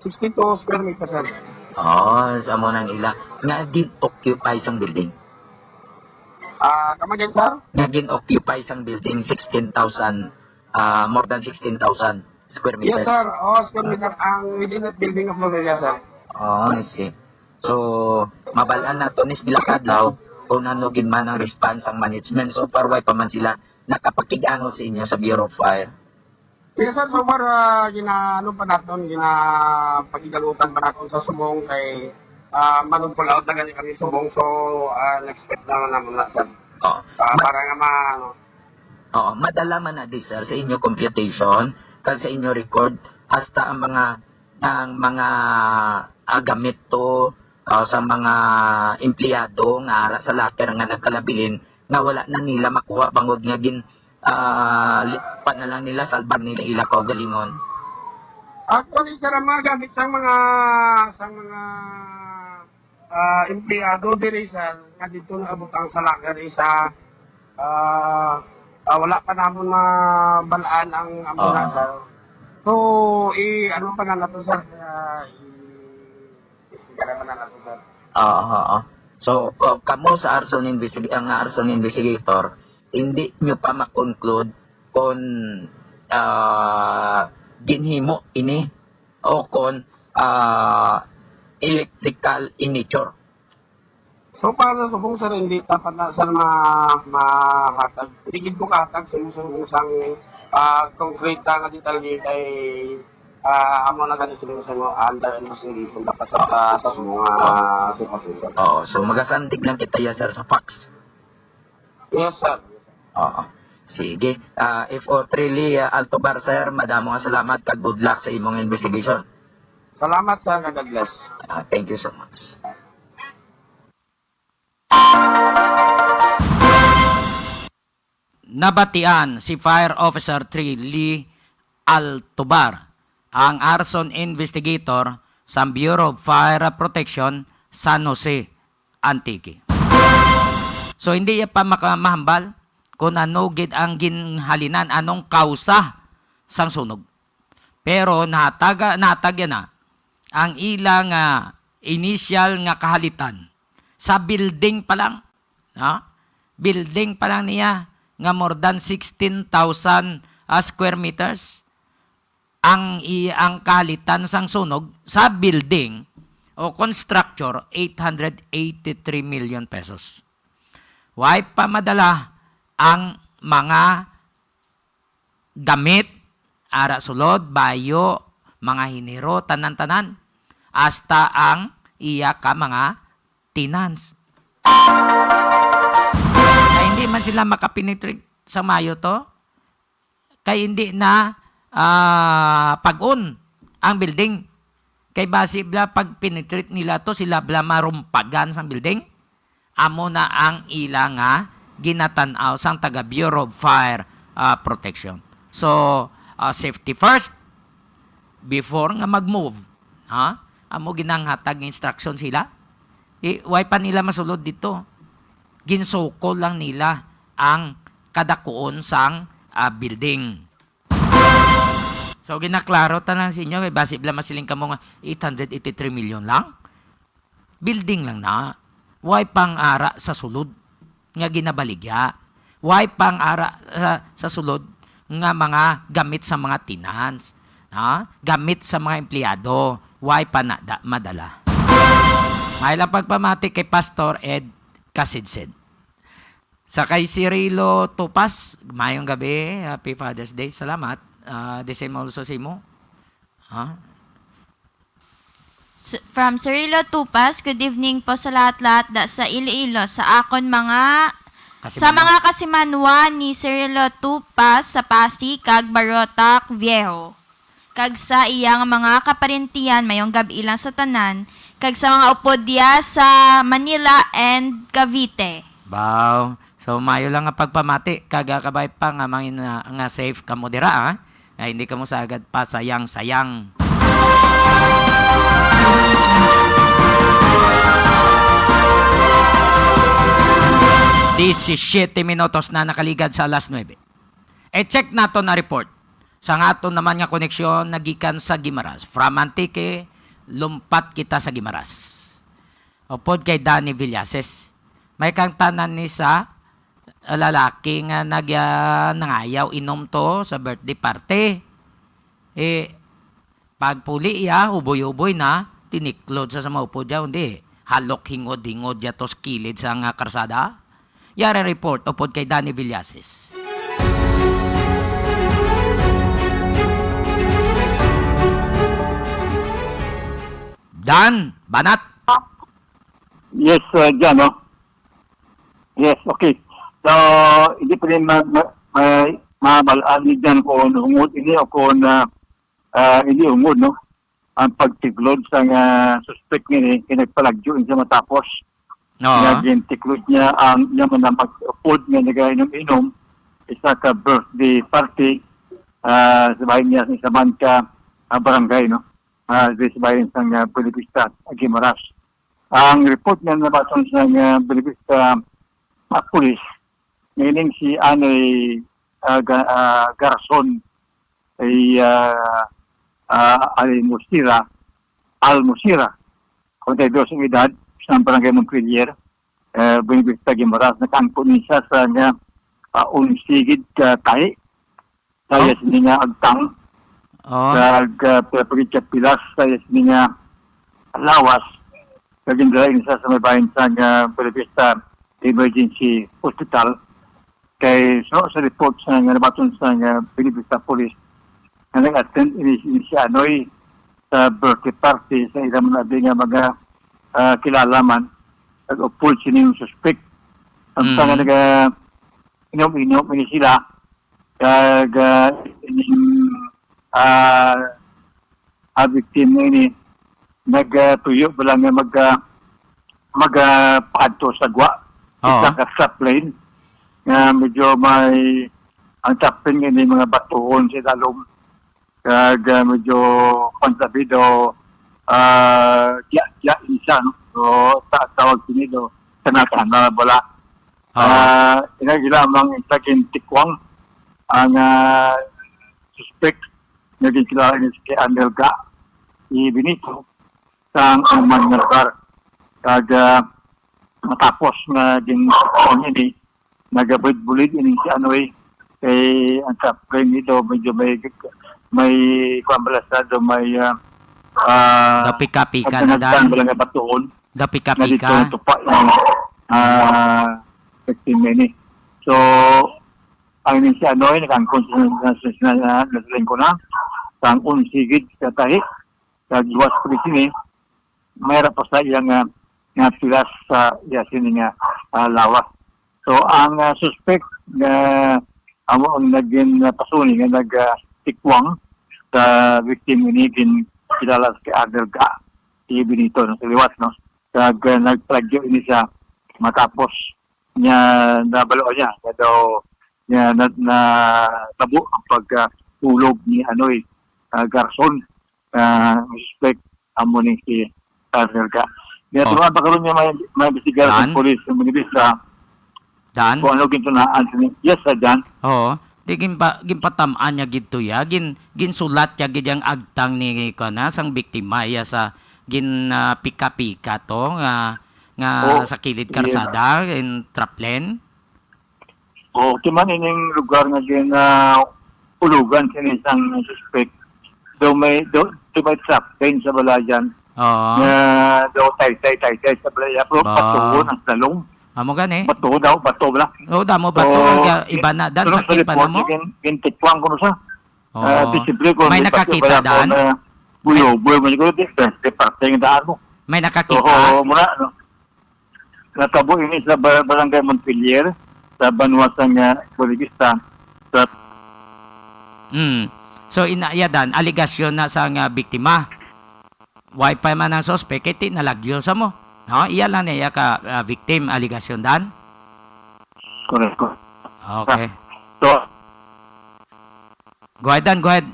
sixty-two square meter, sir. Oh, sa mo nang ila. Nga gin-occupy sang building. Ah, come again, sir? Nga gin-occupy sang building, sixteen thousand, ah, more than sixteen thousand square meters. Yes, sir. Oh, square meter ang within that building of Floreria, sir. Oh, I see. So, mabal-an nato ni sa pila ka adlaw kung ano gid man ang response sang management. So far, way pa man sila nakapakig-angot sa inyo sa Bureau of Fire. Yes, sir. So far, ah, gina-, ano pa naton, ginapakigalutan pa naton sa subong kay, ah, manug-pull out na gani kami subong. So, ah, next step na naman na, sir. Oo. Ah, Ma- para nga ma-, ano. Oo, madala man na di, sir, sa inyo computation, kag sa inyo record, hasta ang mga, ang mga, ah, gamit to, ah, sa mga empleyado nga ara sa locker nga nagkalabilin, nga wala na nila makuha bangod nga gin-, ah, li-, pa na lang nila, salbar nila ila kaugalingon. Actually, sir, ang mga gamit sa mga, sa mga, ah, empleyado diri, sir, nga dito naabot ang salaga diri sa, ah, ah, wala pa namon mabalaan ang amo na, Oo. sir. So, i-, ano pa na nato, sir? Ah, i-, istigaran pa na nato, sir. Oo, oo. So, uh, kamo sa arson investig-, ang arson investigator, hindi nyo pa ma-conclude kung, ah, ginhimo ini o kung, ah, electrical in nature. So, para subong, sir, hindi dapat na, sir, ma-, mahatag. Hindi gid ko kahatag sa inyo sa isang, ah, konkreta nga detalye kay, ah, amo na gani sila sa inyo under investigation dapat sa, sa, sa mga sitwasyon, sir. Oo, so magasandig lang kita ya, sir, sa facts. Yes, sir. Oo. Sige. Ah, F O Trilly, ah, Altobar, sir, madamo nga salamat kag good luck sa imong investigation. Salamat, sir, kag God bless. Ah, thank you so much. Nabatian si Fire Officer Trilly Altobar, ang arson investigator sa Bureau of Fire Protection, San Jose, Antique. So, hindi iya pa maka-, mahambal kung ano gid ang ginhalinan, anong kausa sang sunog. Pero nahataga-, nahatag niya na ang ila nga initial nga kahalitan sa building pa lang, ha? Building pa lang niya nga more than sixteen thousand, ah, square meters. Ang i-, ang kahalitan sang sunog sa building o constructure, eight hundred eighty-three million pesos. Way pa madala ang mga gamit, ara sulod, bayo, mga hiniro, tanan-tanan, hasta ang iya ka mga tenants. Kay hindi man sila makapenetrate sa mayo to, kay hindi na, ah, pag-on ang building. Kay basi bla pag penetrate nila to, sila bla marumpagan sang building. Amo na ang ila nga ginatan-aw sang taga Bureau of Fire, ah, Protection. So, ah, safety first before nga mag-move. Ha? Amo ginanghatag nga instruction sila. I, way pa nila masulod dito. Ginsukol lang nila ang kadakuon sang, ah, building. So, ginaklaro ta lang sa inyo, may basi bala masiling kamo nga eight hundred eighty-three million lang. Building lang na. Way pang ara sa sulod nga ginabaligya. Way pang ara sa, sa sulod nga mga gamit sa mga tenants. Ha? Gamit sa mga empleyado. Way pa na da, madala. May lang pagpamati kay Pastor Ed Kasidsid. Sa kay Cirilo Tupas, mayong gabi, Happy Father's Day. Salamat. Ah, the same also sa imo. Ha? S-, from Cirilo Tupas, good evening po sa lahat-lahat da sa Iloilo, sa akon mga, sa Kasimanwa. Mga kasimanwa ni Cirilo Tupas sa Pasig kag Barotac Viejo. Kag sa iya nga mga kaparentihan, mayong gab-i lang sa tanan, kag sa mga upod diya sa Manila and Cavite. Wow. So, mayo lang nga pagpamati, kag, ah, kabay pa nga mangin-, ah, nga safe kamo dira, ah. Nga hindi kamo sagad pasayang-sayang. Disisiete minutos na nakaligad sa alas nuebe. I-check naton ang report sa nga aton naman nga koneksyon nagikan sa Guimaras. From Antique, lumpat kita sa Guimaras. Upod kay Danny Villases. May kang tanan ni sa lalaki nga nag-, ah, nangayaw inom to sa birthday party. Eh, pagpuli iya, uboy-uboy na, tiniklod sa, sa maupod iya, undi, halok hingod-hingod iya to sa kilid sa nga karsada. Yari report upod kay Danny Villases. Dan, banat. Yes, uh, John, no? Yes, okay. So, hindi pa rin ma-, ma-, ma-, mabalaan ni John kung hungod ini o kung, uh, ah, hindi ungod, no? Ang pagtiglod sa nga suspect nga ini, kay nagpalagyo sa matapos. Oo. Nga gintiklod niya ang iya man na mag-upod nga nagainom-inom, isa ka birthday party, ah, sa bahin niya sa isa man ka, ah, barangay, no? Ah, di sa bayan sang, ah, Buenavista, Guimaras. Ang report nga nabaton sa, ah, Buenavista, ah, Police, nining si Anay, ah, Ga-, ah, Garzon ay, ah, ah, Almosira, Almosira, kwarenta y dos ang edad, sa barangay Montpelier, eh, Buenavista, Guimaras. Nakaangkon ni siya sa nga, ah, unsigid ka tahi. Sa Oh. iya sini nga agtang, Oh. kag, ah, pila-pila ka pilas sa iya sini nga lawas. Kag gindala ini sa, sa may bahin sa nga Buenavista Emergency Hospital. Kay so, sa report sa nga nabaton sa nga Buenavista Police, nga nag-attend ini, ini si Anoy sa birthday party sa ilang mga abi nga mga, ah, kilala man. Nag-upod sini yung suspect. Ang Mm. nga naga-inom-inom ini sila, kag, ah, ining, ah, ah, victim na ini, nagtuyo bala nga mag, ah, mag, ah, paadto sa gwa. Oo. Isa ka stop lane nga medyo may, ang stop lane nga may mga batuhon sa ilalom. Kag, ah, medyo pansabido, ah, diya, diya, isa, no? So, ta-, tawag sini do, tana-tana bala. Oo. Ah, inagi lamang sa gintikwang ang, ah, suspek nga ginkilala ni si Anelga i Benito sa ang man nga lugar. Kag, ah, matapos nga gintikwang ini, nagabulid-bulid ini si Anoy. Kay ang sa Benito, medyo may, may kuwan bala sa do, may, ah, ah, Daw pika-pika na, nagdagdag Dan. bala nga batuon. Daw pika-pika. Nga dito tupa yung, ah, victim ini. So, ang ini si Anoy, nakaangkon sa, sa, sa, sa, sa lingkod na, sa ang unsigid sa tahi, sa luwas pa sini, may ra pa sa iya nga, nga pilas sa iya sini nga, ah, lawas. So, ang, ah, suspect nga amo ang naging, ah, pasuni nga nag, ah, tikwang sa victim ini, gin kilala si Arnel Ga, si Benito, no, sa liwat, no? Kag, ah, nagplagyo ini siya matapos niya nabalo niya nga daw niya na, na tabo ang pagkatulog ni Anoy, ah, Garson, ah, suspect amo ni si Arnel Ga. Niya Oh. tuwa ba karon niya may, may imbestigar sa Dan? Police sa Buenavista Dan? kung ano gintunaan sa ni-, yes, sa Dan. Oo. Di ginpa-, ginpatamaan niya gid to ya. Gin-, ginsulat niya gid ang agtang ni, kuwan na, sang biktima ya sa gin, ah, pika-pika to nga, nga Oo. sa kilid Yes. karsada, in traplane. Oo, ti man ining lugar nga gin, ah, ulugan sini sang suspect. Daw may, daw, daw may traplane sa balayan. Oo. Nga daw tay-tay, tay-tay sa balayan. Pero Ba. batuhon ang salong. Amo gani. Bato daw, bato bala. Oo, damo bato. So, Ang ga-, iba na, Dan, sunod sa sakit pa na report, mo? gin-, gintikwang ko sa, Oo. ah, di siyempre kung May may bato nakakita, bala ko Dan? na buyo, buyo man siguro, di, di parte yung daan mo. May nakakita? So, muna, ano, natabo ini sa ba-, barangay Montpelier, sa banwa sang, ah, Buenavista, sa Mm. So, ina-, iya, Dan, aligasyon na sa nga biktima. Way pa man ang suspect, kay ti nalagyo sa mo. No? Iya lang niya ka, ah, victim, aligasyon, Dan? Correct. Okay. So, Go ahead, Dan. Go ahead.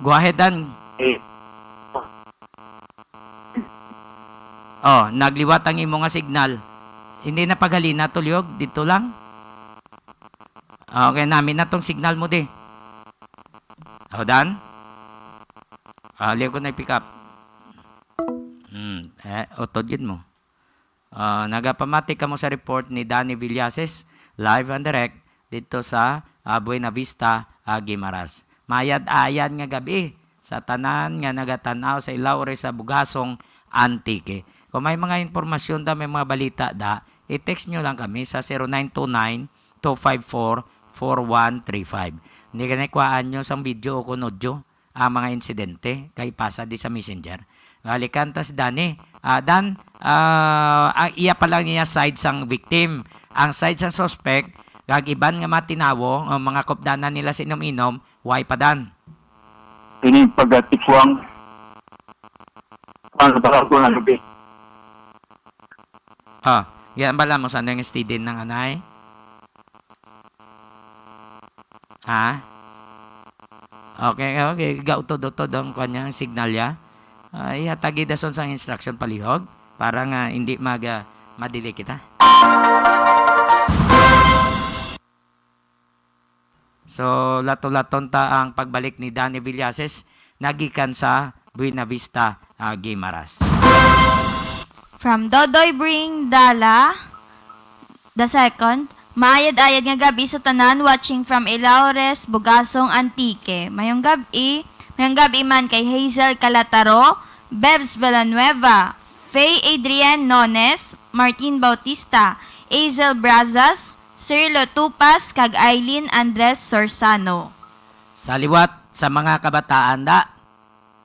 Go ahead, Dan. Eh. Oh, nagliwat ang imo nga signal. Hindi na paghalina, tulyog. Dito lang. Okay, nami na tong signal mo, di. Oh, Dan? Ah, liw ko na i-pick up. Hmm, eh, utod gid mo. Ah, nagapamati kamo sa report ni Danny Villases, live and direct, dito sa, ah, Buena Vista, ah, Guimaras. Mayad-ayad nga gab-i sa tanan nga nagatan-aw sa ilaw ri sa Bugasong, Antique. Kung may mga impormasyon da, may mga balita da, i-text nyo lang kami sa zero nine two nine, two five four, four one three five. Hindi ka na ikuhaan nyo sang video o kun audio ang mga insidente kay ipasa di sa messenger. Balikan ta si Danny. Ah, Dan, ah, ang iya pa lang niya side sang victim. Ang side sang suspect, kag iban nga mga tinawo, ang mga kupdanan nila sa inom-inom, way pa, Dan. Ini pagkatikwang, ano pala ko na lubi? Ah, yan bala mo sa nang steady ng anay? Ha? Okay, okay. Gautod-utod ang kanyang signal ya. Ah, ihatagi dason sang instruction palihog para nga hindi maga madili kita. So, lato-laton ta ang pagbalik ni Danny Villases nagikan sa Buena Vista, ah, Guimaras. From Dodoy Bring Dala the second, maayad-ayad nga gabi sa tanan, watching from Ilaures, Bugasong, Antique. Mayong gabi, mayong gabi man kay Hazel Calataro, Bebs Villanueva, Faye Adrian Nones, Martin Bautista, Azel Brazas, Cirlo Tupas, kag Aileen Andres Sorsano. Sa liwat sa mga kabataan da,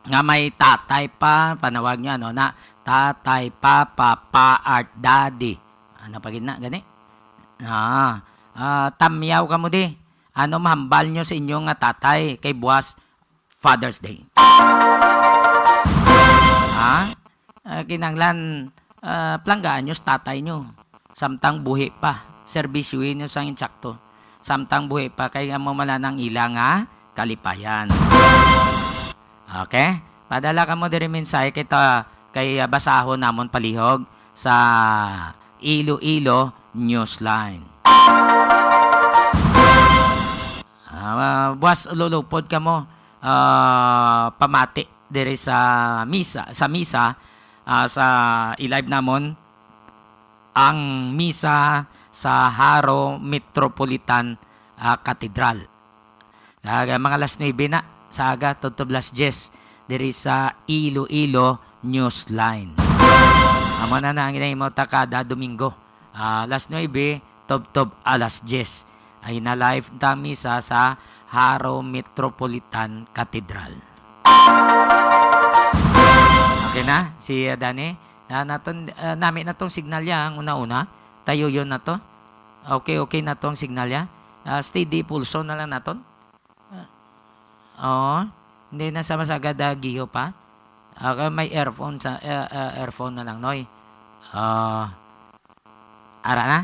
nga may tatay pa, panawag niya, ano, na tatay, papa, pa, art, daddy. Ano pa gid na, gani? Ah, ah, tamyaw kamo di. Ano mahambal nyo sa inyo nga tatay kay buwas Father's Day? Ha? Ah, kinahanglan, ah, planggaan nyo sa tatay nyo. Samtang buhi pa, serbisyuhi nyo sang insakto. Samtang buhi pa, kay amo man lang ang ila nga kalipayan. Okay? Padala kamo diri mensahe kita kay, ah, basahon namon palihog sa Iloilo Newsline. Ah, buwas lulupod kamo, ah, pamati diri sa misa, sa misa, ah, sa i-live namon ang misa sa Jaro Metropolitan, ah, Cathedral. Aga, mga alas nuebe na sa aga, tubtob alas diyes, diri sa Iloilo Newsline. Amo na na ang ginahimo ta kada Domingo. Ah, alas nuebe, tubtob alas diyes. Ay na live ta misa sa Jaro Metropolitan Cathedral. Okay na, si, ah, Danny? Ah, naton, ah, nami na tong signal ya, ang una-una. Tayo yun na to. Okay, okay na to ang signal ya. Ah, steady pulso na lang naton. Ah, oo. Hindi na sa masagad, ah, giho pa. Ah, kay may earphone sa, eh, eh, earphone na lang, Noy. Ah, ara na?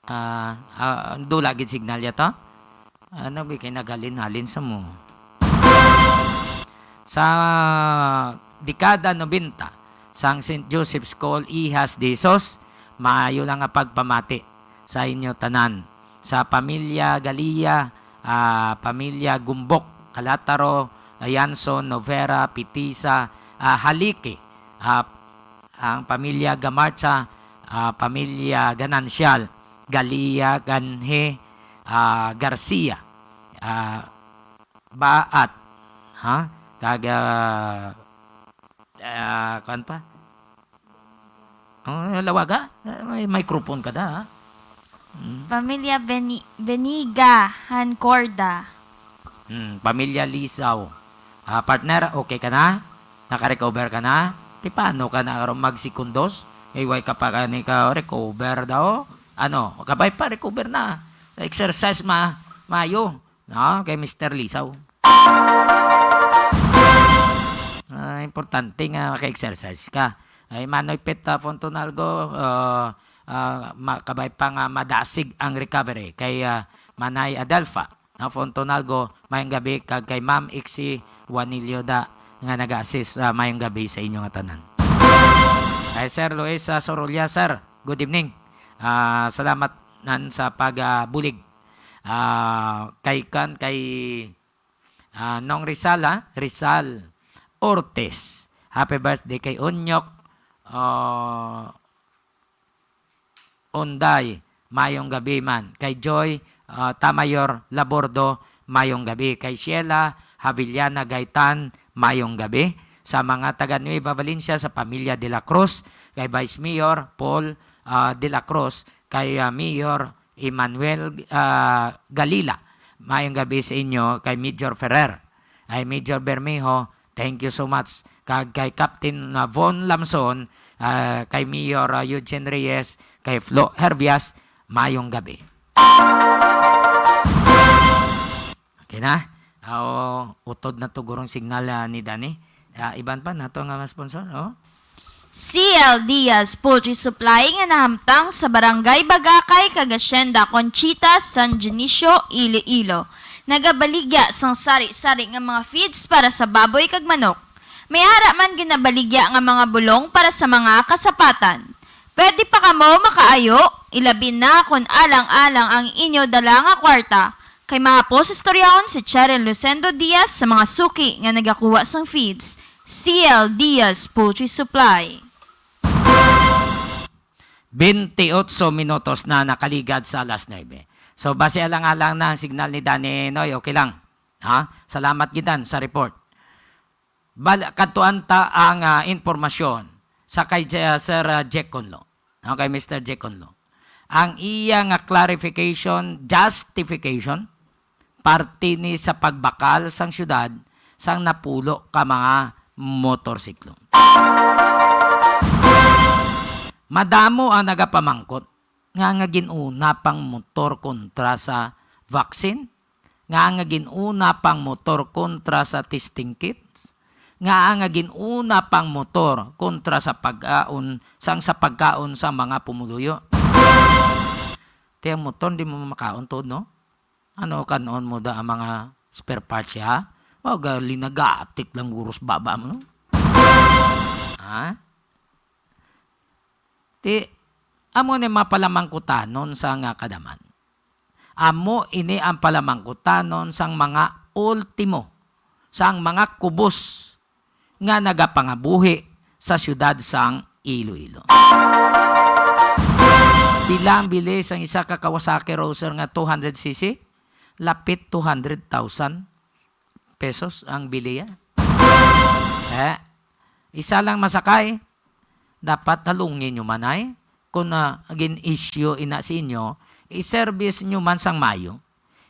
Ah, ah, dula gid signal ya to. Ano ba kay naghalin-halin sa mo? Sa dekada nobenta, sang Saint Joseph's School, Hijas de Jesus, maayo lang nga pagpamati sa inyo tanan. Sa pamilya Galia, ah, pamilya Gumbok, Calataro, Ayanson, Novera, Pitisa, ah, Haliki, ah, ang pamilya Gamarcha, ah, pamilya Ganancial, Galia, Ganhe, ah, Garcia, ah, Baat, ha? Kag, ah, ah, kuwan pa? Oh, lawaga? Ah, may microphone ka da, ha? Mm. Pamilya Beni-, Beniga Hancorda. Hmm, pamilya Lisaw. Ah, partner, okay ka na? Naka-recover ka na? Ti paano ka na karon magsekundos? Kay way ka pa gani ka recover daw. Ano, kabay pa recover na. Exercise ma-, mayo. No, kay Mister Lisaw. Ah, importante nga maka-exercise ka. Ay, Manoy Pet, ah, Fontonalgo, ah, ah, ma-, kabay pa nga madasig ang recovery kay, ah, Manay Adelfa, no, Fontonalgo, mayong gabi, kag kay Ma'am Ixie Juanillo da nga nag-assist, ah, mayong gabi sa inyo nga tanan. Kay Sir Luis, ah, Sorolla, sir, good evening. Ah, salamat nan sa pag, ah, bulig. Ah, kay kan, kay, ah, Nong Rizal, ha? Rizal Ortiz. Happy birthday kay Onyok, ah, Onday, mayong gabi man. Kay Joy, ah, Tamayor Labordo, mayong gabi. Kay Sheila Havillana Gaitan, mayong gabi. Sa mga taga Nueva Valencia, sa pamilya De La Cruz, kay Vice Mayor Paul, ah, De La Cruz, kay, ah, Mayor Emmanuel, ah, Galila. Mayong gabi sa inyo kay Major Ferrer. Ay, Major Bermejo, thank you so much. Kag kay Captain, ah, Von Lamson, ah, kay Mayor, ah, Eugene Reyes, kay Flo Herbias, mayong gabi. Okay na? Ah, o, utod na to gurong signal, ah, ni Danny. Ah, iban pa nato nga mga sponsor, oh. C L Diaz Poultry Supply nga nahamtang sa Barangay Bagakay kag Hacienda Conchita, San Dionisio, Iloilo. Nagabaligya sang sari-sari nga mga feeds para sa baboy kag manok. May ara man ginabaligya nga mga bulong para sa mga kasapatan. Pwede pa kamo makaayo, ilabi na kon alang-alang ang inyo dala nga kwarta, kay mahapos istoryahon si Cheryl Lucendo Diaz sa mga suki nga nagakuha sang feeds. C L Diaz Poultry Supply. Twenty-ocho minutos na nakaligad sa alas nuebe. So, basi alang-alang na ang signal ni Danny Noy, okay lang. Ha? Salamat gid, Dan, sa report. Bal kadtuan ta ang, ah, impormasyon sa kay Je- Sir, ah, Jack Conlo. No, kay Mister Jack Conlo. Ang iya nga clarification, justification, parte ni sa pagbakal sang syudad sang napulo ka mga motorsiklo. Madamo ang nagapamangkot nga nga gin-una pang motor kontra sa vaccine, nga nga gin-una pang motor kontra sa testing kits, nga nga gin-una pang motor kontra sa pagkaon sang sa pagkaon sa mga pumuluyo. Ti ang motor, di mo makaon to, no? Ano, kanon mo da ang mga spare parts siya? O, gali nagatik lang guros baba mo, no? Ha? Ti, amo ni mapalamangkutanon sa nga kadaman. Amo ini ang palamangkutanon sang mga ultimo, sang mga kubos nga nagapangabuhi sa siyudad sang Iloilo. Pila ang bili sang isa ka Kawasaki Roadster nga two hundred C C? Lapit two hundred thousand pesos ang biliya. Eh, isa lang masakay, dapat halungi nyo man ay, kung, ah, gin-issue ina sa inyo, i-service nyo man sang mayo.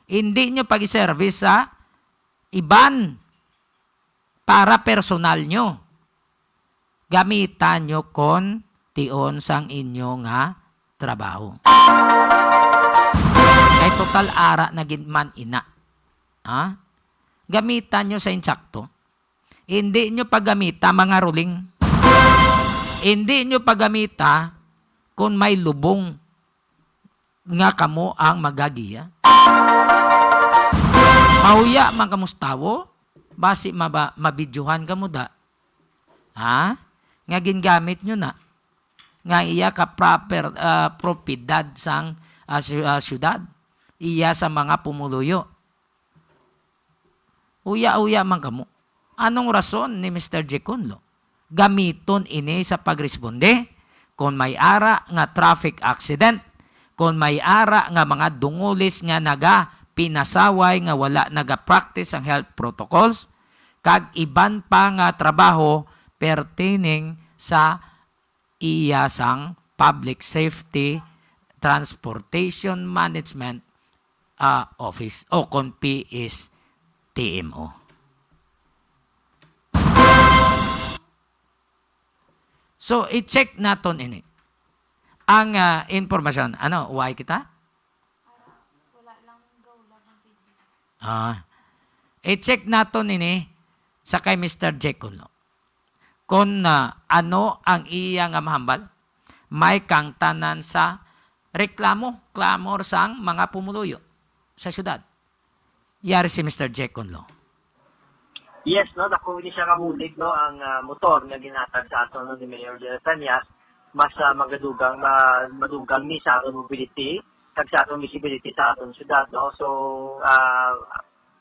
Hindi nyo pag-i-service sa iban para personal nyo. Gamita nyo kon tion sang inyo nga trabaho. Kay total ara na gid man ina. Ha? Gamita nyo sa insakto. Hindi nyo paggamita mga ruling. Hindi nyo paggamita kung may lubong nga kamo ang magagiya. Mahuya man kamo sa tawo, basi maba, mabidyohan kamo da. Ha? Nga gingamit nyo na. Nga iya ka proper, ah, propiedad sang, ah, sy- ah, syudad. Iya sa mga pumuluyo. Uya-uya man kamo. Anong rason ni Mister Jecunlo? Gamiton ini sa pagresponde kon may ara nga traffic accident, kon may ara nga mga dungulis nga naga pinasaway nga wala naga-practice ang health protocols, kag iban pa nga trabaho pertaining sa iya sang Public Safety Transportation Management, ah, Office o kon P S T M O. So, i-check naton ini. Ang, ah, impormasyon, ano, why kita? Ah, i-check naton ini sa kay Mister Jecunlo. Kon, ah, ano ang iya nga mahambal, may kangtanan sa reklamo, clamor sang mga pumuluyo sa syudad. Yari si Mister Jecunlo. Yes, no, dako ini siya ka bulig, no, ang, ah, motor nga ginhatag sa aton, no, ni Mayor Dela Cañas, mas, ah, magadugang ma, madugang ni sa aton mobility kag sa aton visibility sa aton syudad, no. So, ah,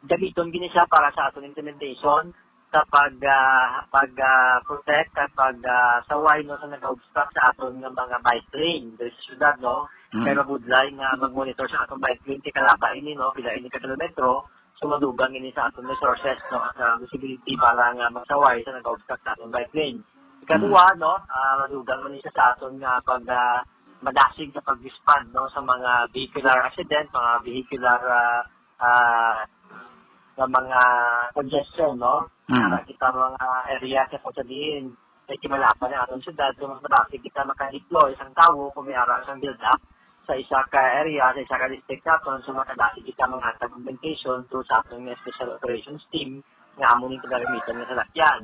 gamiton gini siya para sa aton implementation sa pag, ah, pag, ah, protect at pag, ah, saway, no, sa nag-obstruct sa aton nga mga bike lane diri sa syudad, no. Mm. Kay mabudlay nga mag-monitor sa aton bike lane kay kalaba ini, no, pila ini ka kilometro, so madugang ini sa aton resources, no, at, ah, visibility para nga magsaway sa nag-obstruct sa aton bike lane. Ikaduha, mm, no, ah, madugang man siya sa aton nga pag, ah, madasig sa pag-respond, no, sa mga vehicular accident, mga vehicular, ah, ah, nga mga congestion, no? Mm. Para kita mga area sa kung sabihin, may kimalapan ang atong syudad, so mas madasig kita maka-deploy sang tawo kung may ara sang build-up sa isa ka area, sa isa ka district naton, so makadasig kita manghatag augmentation to sa aton nga special operations team nga amo ning ginagamitan nga salakyan.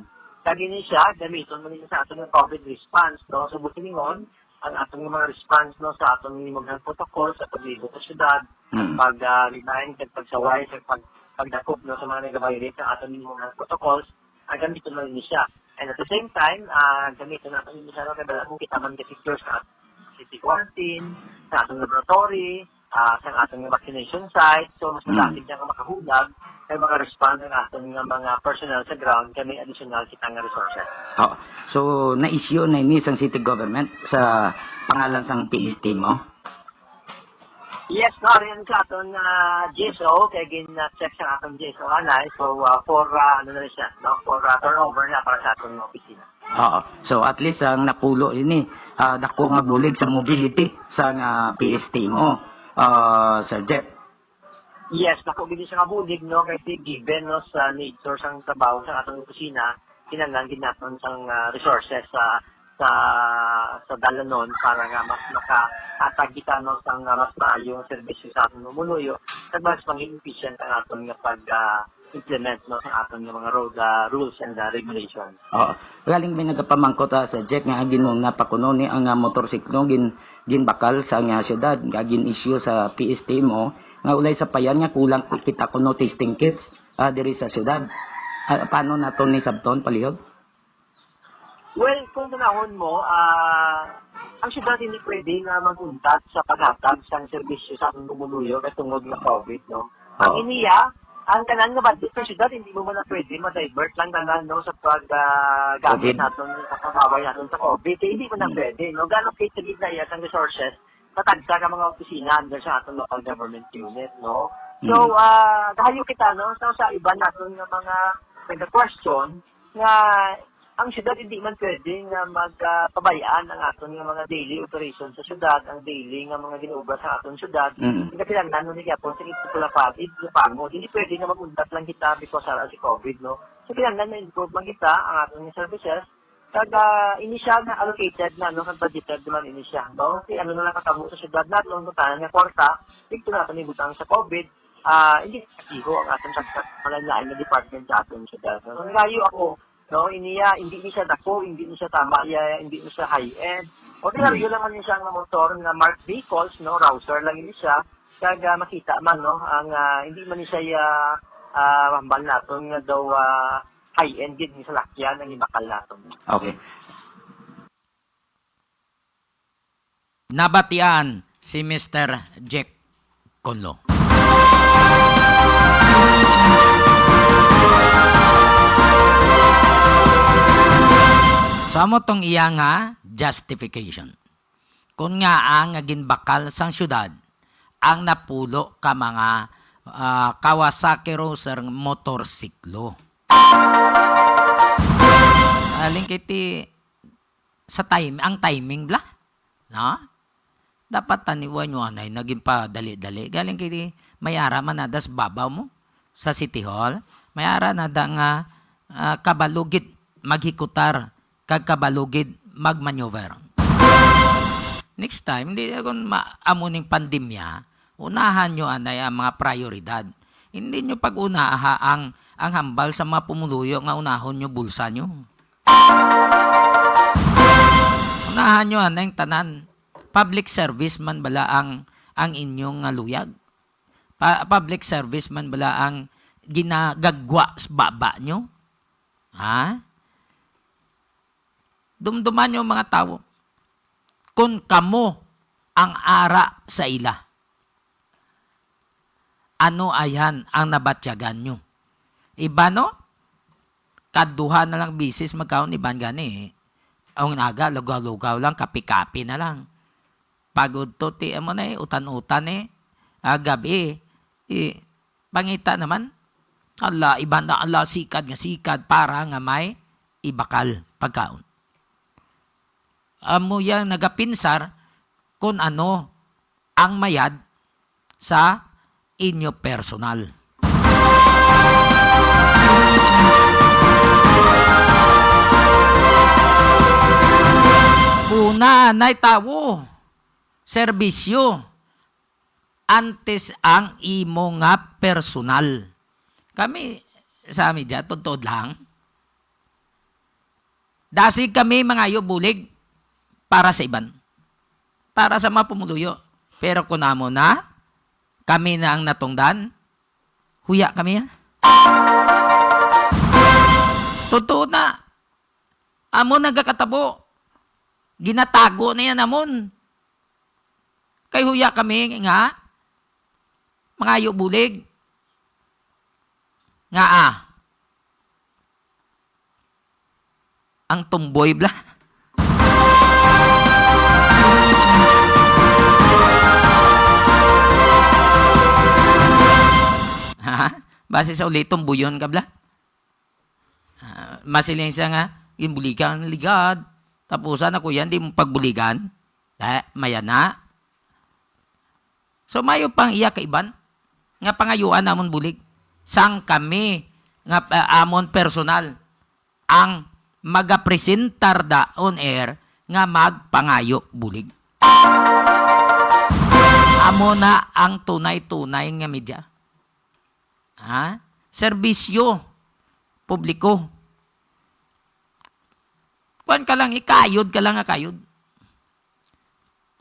Kag ini siya, gamiton man ni sa aton nga COVID response, no? So, buot silingon, ang aton nga mga response, no, sa aton nga mga protocol sa paglibot sa syudad, mm, pag, ah, remind kag pagsaway sa pag, pagdakop, no, sa mga nag-violate sa aton mga protocols, ah, gamiton lang ni siya. And at the same time, ah, gamiton naton ni siya, no, kay wala mo kita man ka secure sa city quarantine, sa atong laboratory, ah, sa atong vaccination site. So, mas Mm. malapit niya nga makahulag, kay maka-respond ang aton nga mga personnel sa ground, kay may additional kita nga resources. Oh, so, na-issue na ini sang city government sa pangalan sang P S T mo? Yes, no, rin sa aton, ah, G S O, kay gin-check sa aton G S O anay. So, ah, for, ah, ano na rin siya, no? For, ah, turnover na para sa aton opisina. Oo. So, at least ang napulo ini, ah, dako nga bulig sa mobility sang, ah, P S T mo, ah, Sir Jeff. Yes, dako gid siya nga bulig, no? Kasi given, no, sa nature sang trabaho sa aton opisina, kinahanglan gid naton sang, ah, resources sa, sa, sa dalanon para nga mas makahatag kita, no, sang, ah, mas maayo nga serbisyo sa aton mamumuno, kag mas maging efficient ang aton nga pag, ah, implement, no, sa aton nga mga road, ah, rules and, ah, regulations. Oo. Galing may nagapamangkot, ah, Sir Jeff, nga ginuna pa kuno ni ang, ah, motorsiklo gin-, ginbakal sa nga syudad, nga gin-issue sa P S T mo, nga ulay sa payan nga kulang kita kuno testing kits, ah, diri sa syudad. Ah, paano nato ni sabton palihog? Well, kung tanahon mo, ah, ang syudad hindi pwede nga mag-untat sa paghatag sang serbisyo sa atong pumuluyo kay tungod nga COVID, no? Ang Oo. iniya, ang tanan nga budget sa syudad, hindi mo man na pwede ma-divert lang tanan, no, sa pag, ah, gamit COVID. naton, sa pagpabaway naton sa COVID. Kay hindi man na Mm. pwede, no? Ga-allocate sa gid na iya sang resources sa tagsa ka mga opisina under sa aton local government unit, no? So, Mm. ah, kahayo kita, no? So, sa iban naton nga mga nag-question nga ang syudad hindi man pwede nga mag, ah, pabayaan ang aton nga mga daily operation sa syudad, ang daily nga mga ginaubra sa aton syudad. Mm. Kinahanglan ni gyapon sa ito pala pa, ito pa mo. Hindi pwede nga mag-untat lang kita because sa si COVID, no? So, kinahanglan na improve man kita ang aton nga services. Kag, ah, ini siya na allocated na, no? Kag budgeted naman ini siya, no? Kay ano na lang katabo sa syudad naton, kung tanan nga kwarta, dito naton ibutang sa COVID, ah, hindi kakiho ang aton sa, sa malain-lain nga department sa aton syudad, no? Ang layo ako, no? Iniya, hindi ni siya dako, hindi ni siya tama, iya, hindi ni siya high-end. Ordinaryo Hmm. lang man ni siya nga motor nga marked vehicles, no? Rouser lang ni siya. Kag, ah, makita man, no? Ang, ah, hindi man ni siya, ah, ah, hambal naton nga daw, ah, high-end gid nga salakyan ang ibakal naton. Okay. Nabatian si Mister Jack Conlo. Sa mo tong iya nga justification. Kun ngaa nga ginbakal sang syudad ang napulo ka mga, ah, Kawasaki Roser motorsiklo. Aling kiti sa time, ang timing bla, no? Dapat taniwan nyo anay, naging padali-dali. Galing kay may ara man nada sa babaw mo, sa City Hall. May ara nada nga, ah, kabalo gid maghikutar, kag kabalo gid magmaneuver. Next time, hindi ako ma-, amo ning pandemya, unahan nyo anay ang mga prioridad. Hindi nyo pag-unaha ang, ang hambal sa mga pumuluyo nga unahon nyo bulsa nyo. Unahan nyo anay ang tanan. Public service man bala ang, ang inyong nga luyag? Pa-, public service man bala ang ginagagwa sa baba nyo? Ha? Dumduman nyo, mga tawo, kung kamo ang ara sa ila, ano ayhan ang nabatyagan nyo? Iba, no? Kaduha na lang bisis magkaon, iban gani, eh. Ang naga, lugaw-lugaw lang, kapi-kapi na lang. Pag-udto, ti, amo na, eh, utan-utan, eh. Ah, gab-i, eh, pangita naman. Ala, iban na, ala, sikad nga sikad, para nga may ibakal pagkaon. Amo yang nagapinsar kun ano ang mayad sa inyo personal. Una, nay tawo, serbisyo, antes ang imo nga personal. Kami sa media, tuod-tuod lang. Dasig kami mangayo bulig para sa iban. Para sa mga pumuluyo. Pero kun amo na, kami na ang natungdan, Huya kami, ha? Totoo na. Amo nagakatabo. Ginatago na yan amon. Kay huya kami nga mangayo bulig. Nga, ah, ang tumboy, bla. Ha? Basi sa uli, tumbuyon ka, bla? Ah, masiling siya nga, "Ginbuligan, ligad. Tapusan ako yan, di mo pagbuligan." Eh, maya na. So, mayo pang iya kaiban nga pangayuan namon bulig. Sang kami nga, ah, amon personal ang magapresentar da on air nga magpangayo bulig. Amo na ang tunay-tunay nga media. Ha? Serbisyo publiko. Kuwan ka lang, ikayod ka lang, akayod.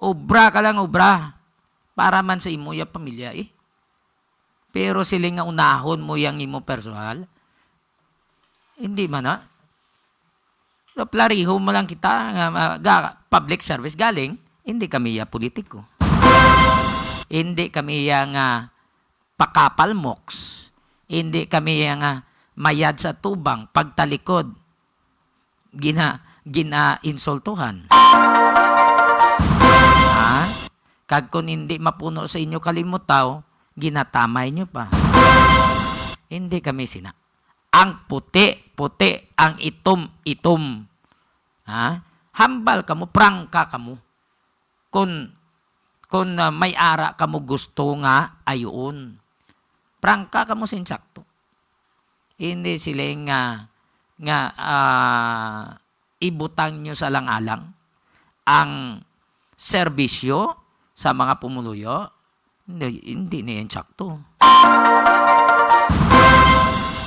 Obra ka lang, obra. Para man sa imo ya pamilya, eh. Pero siling nga unahon mo yang imo personal, hindi man, ha? So, plariho mo lang kita nga, ah, ga-, public service galing, hindi kami ya politiko. Hindi kami ya nga pakapalmoks. Hindi kami ya nga mayad sa tubang, pagtalikod, gina-, gina-insultuhan. Ha? Kag kung hindi mapuno sa inyo kalimutaw, ginatamay nyo pa. Hindi kami sina. Ang puti, puti, ang itom, itom. Ha? Hambal kamo, prangka kamo. Kun, kun, ah, may ara kamo gusto nga ayuon, prangka kamo sa insakto. Hindi sila nga, nga, ah, ibutang nyo sa alang-alang ang serbisyo sa mga pumuluyo. Hindi, hindi na yan sakto.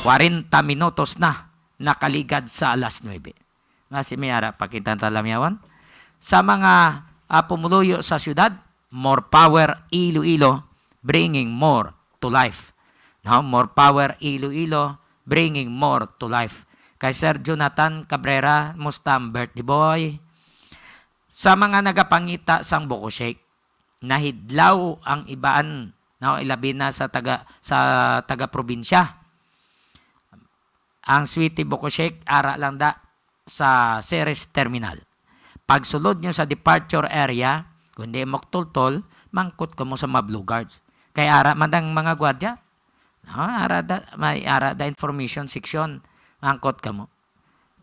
Kwarenta minutos na nakaligad sa alas nuebe. Nga si Miara, pakita ta lamyawan. Sa mga, ah, pumuluyo sa syudad, more power Iloilo, bringing more to life. No? More power Iloilo, bringing more to life. Kay Sir Jonathan Cabrera, musta ang birthday boy? Sa mga nagapangita sang buko shake, nahidlaw ang iban, no? Ilabi na sa taga, sa taga-probinsya. Ang Sweetie Buko Shake, ara lang da sa Ceres Terminal. Pagsulod nyo sa departure area, kung di mo tultol, mangkot kamo sa mga Blue Guards. Kay ara man ang mga gwardya. No, ara da, may ara da information section. Mangkot kamo.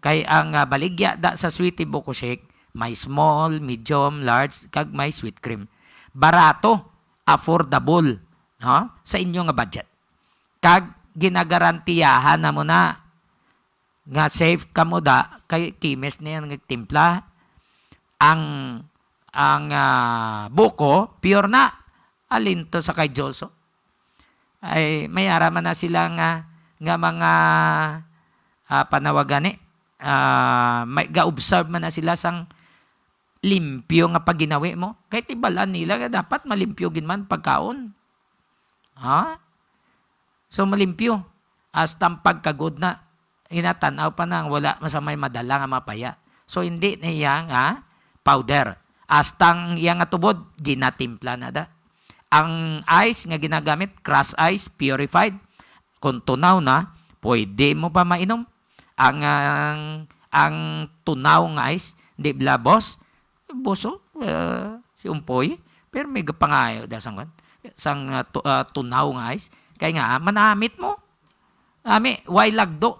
Kay ang, ah, baligya da sa Sweetie Buko Shake, may small, medium, large, kag may sweet cream. Barato, affordable, no, sa inyo nga budget. Kag ginagarantiyahan namo na nga safe kamo da, kay kimis na yan nagtimpla. Ang, ang, ah, buko, pure na. Alinto sa kay Jolso. Ay, may ara man na sila nga, nga mga, ah, panawagan ni, ah, may ga-observe man na sila sang limpyo nga pagginawi mo. Kay tibalan nila nga dapat malimpyo gid man pagkaon. Ha? So, malimpyo. Hasta ang pagkagod na, inatan-aw pa nang wala man sa may madala nga mapaya. So, hindi na iya nga powder. Hasta ang iya nga tubod, ginatimpla na da. Ang ice nga ginagamit, crush ice, purified. Kung tunaw na, pwede mo pa mainom. Ang, ang, ang tunaw nga ice, di bala, boss? Boss, oh, eh, si Umpoy, pero may gapangayo da sang, sang, ah, tu-, ah, tunaw nga ice. Kay nga, manamit mo. Ami, way lagdo.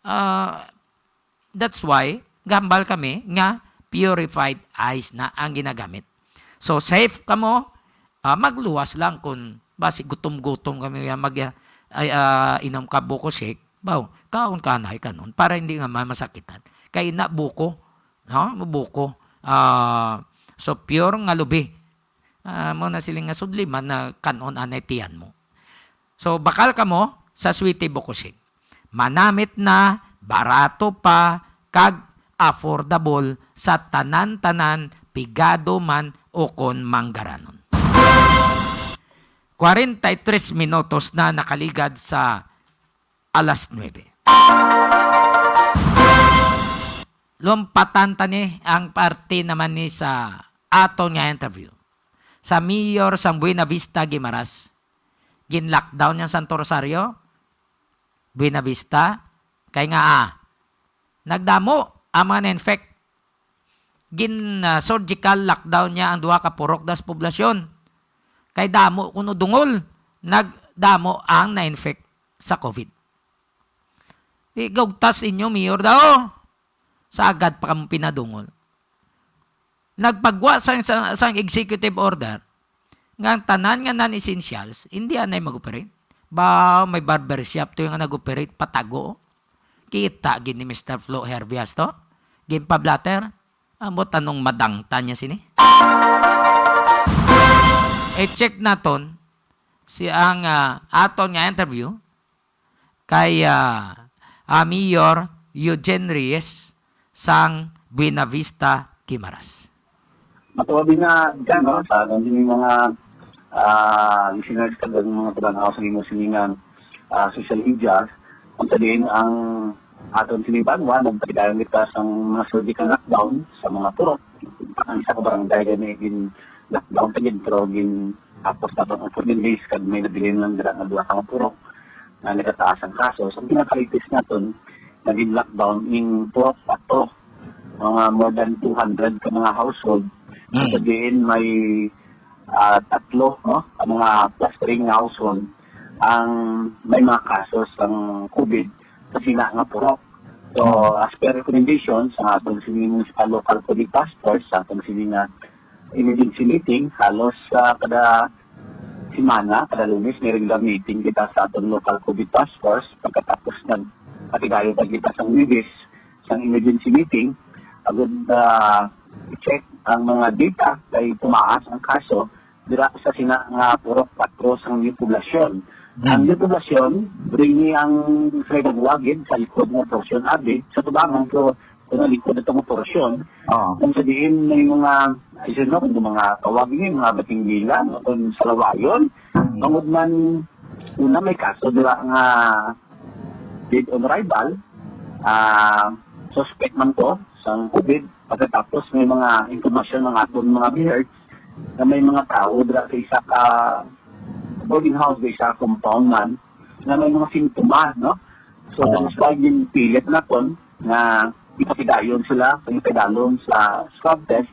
Ah, that's why, gambal kami nga purified ice na ang ginagamit. So, safe kamo, ah, magluwas lang kung basi gutom-gutom kami, ah, mag, ah, ay, ah, inom ka buko shake. Baw, kaon ka na, kanon, para hindi nga ma-, masakitan. Kay na buko, no? Buko. Ah, so, pure nga lubi. Ah, mo na siling nga sudliman na kanon anay tiyan mo. So, bakal kamo sa Sweetie Buko Shake. Manamit na, barato pa, kag affordable sa tanan-tanan, pigado man o kon manggaranon. Kwarenta y tres minutos na nakaligad sa alas nuebe. Lumpatan ta ni ang parte naman ni sa aton nga interview. Sa mayor sang Buena Vista, Guimaras, gin-lockdown niya Santo Rosario, Buena Vista, kay nga, ah, nagdamo ang mga na-infect. Gin, ah, surgical lockdown niya ang duha ka purok das poblasyon. Kay damo kuno dungol, nagdamo ang na-infect sa COVID. Di gugtas inyo, mayor daw. Sagad pa kamo pinadungol. Nagpagwa sang, sang, sang executive order nga ang tanan nga non-essentials, hindi anay mag-operate. Ba, may barbershop to yung nag-operate, patago. Kita gid ni Mister Flo Hervias to. Ginpablatter. Amo tanong madangtan niya sini. I-check naton si ang, ah, aton nga interview kay, ah, ah, Mayor Eugene Reyes sang Buena Vista, Guimaras. Matuod din nga dyan, no, sa aton din mga, ah, listeners kag ang mga tumanaw sa imo siningan, ah, social media, kung sa diin ang aton sinibanwa, nagpatigayon kita sa mga surgical lockdown sa mga purok. Ang isa ka barangay gani gin lockdown pa gid, pero gin tapos na ang fourteen days kag may nabilin lang dira nga duha ka mga purok na nagataas ang kaso. So, ang pinaka-latest naton, naging lockdown ning purok patro, mga more than two hundred ka mga household. Mm. Sa diin may, ah, tatlo, no, ang mga clustering nga household ang may mga kaso sang COVID sa sina nga purok. So, as per recommendation sa atong sini municipal local COVID task force, sa atong sini nga emergency meeting, halos, ah, kada semana, kada Lunes, may regular meeting kita sa atong local COVID task force. Pagkatapos nagpatigayon pa kita sa Lunes, sa emergency meeting, agud, ah, i-check ang mga data kay tumaas ang kaso dira sa sina nga purok patro sang New Poblacion. Hmm. Ang New Poblacion, rini ang sa nagwagid sa likod nga porsyon abi, sa tubangan ko, kung ang likod ito nga porsyon, Oo. kung sa diin may mga, I don't know, kung mga tawag ni, mga batinggila, no, kung salawayon, Hmm. tungod man, una may kaso dira nga dead on arrival, ah, suspect man to sa COVID, pagkatapos may mga impormasyon ng aton mga BHERTs na may mga tao dira sa isa ka boarding house, sa isa ka compound man, na may mga sintomas, no? So, Oo. that's why ginpilit naton nga ipatigayon sila, ipadayon sa swab test,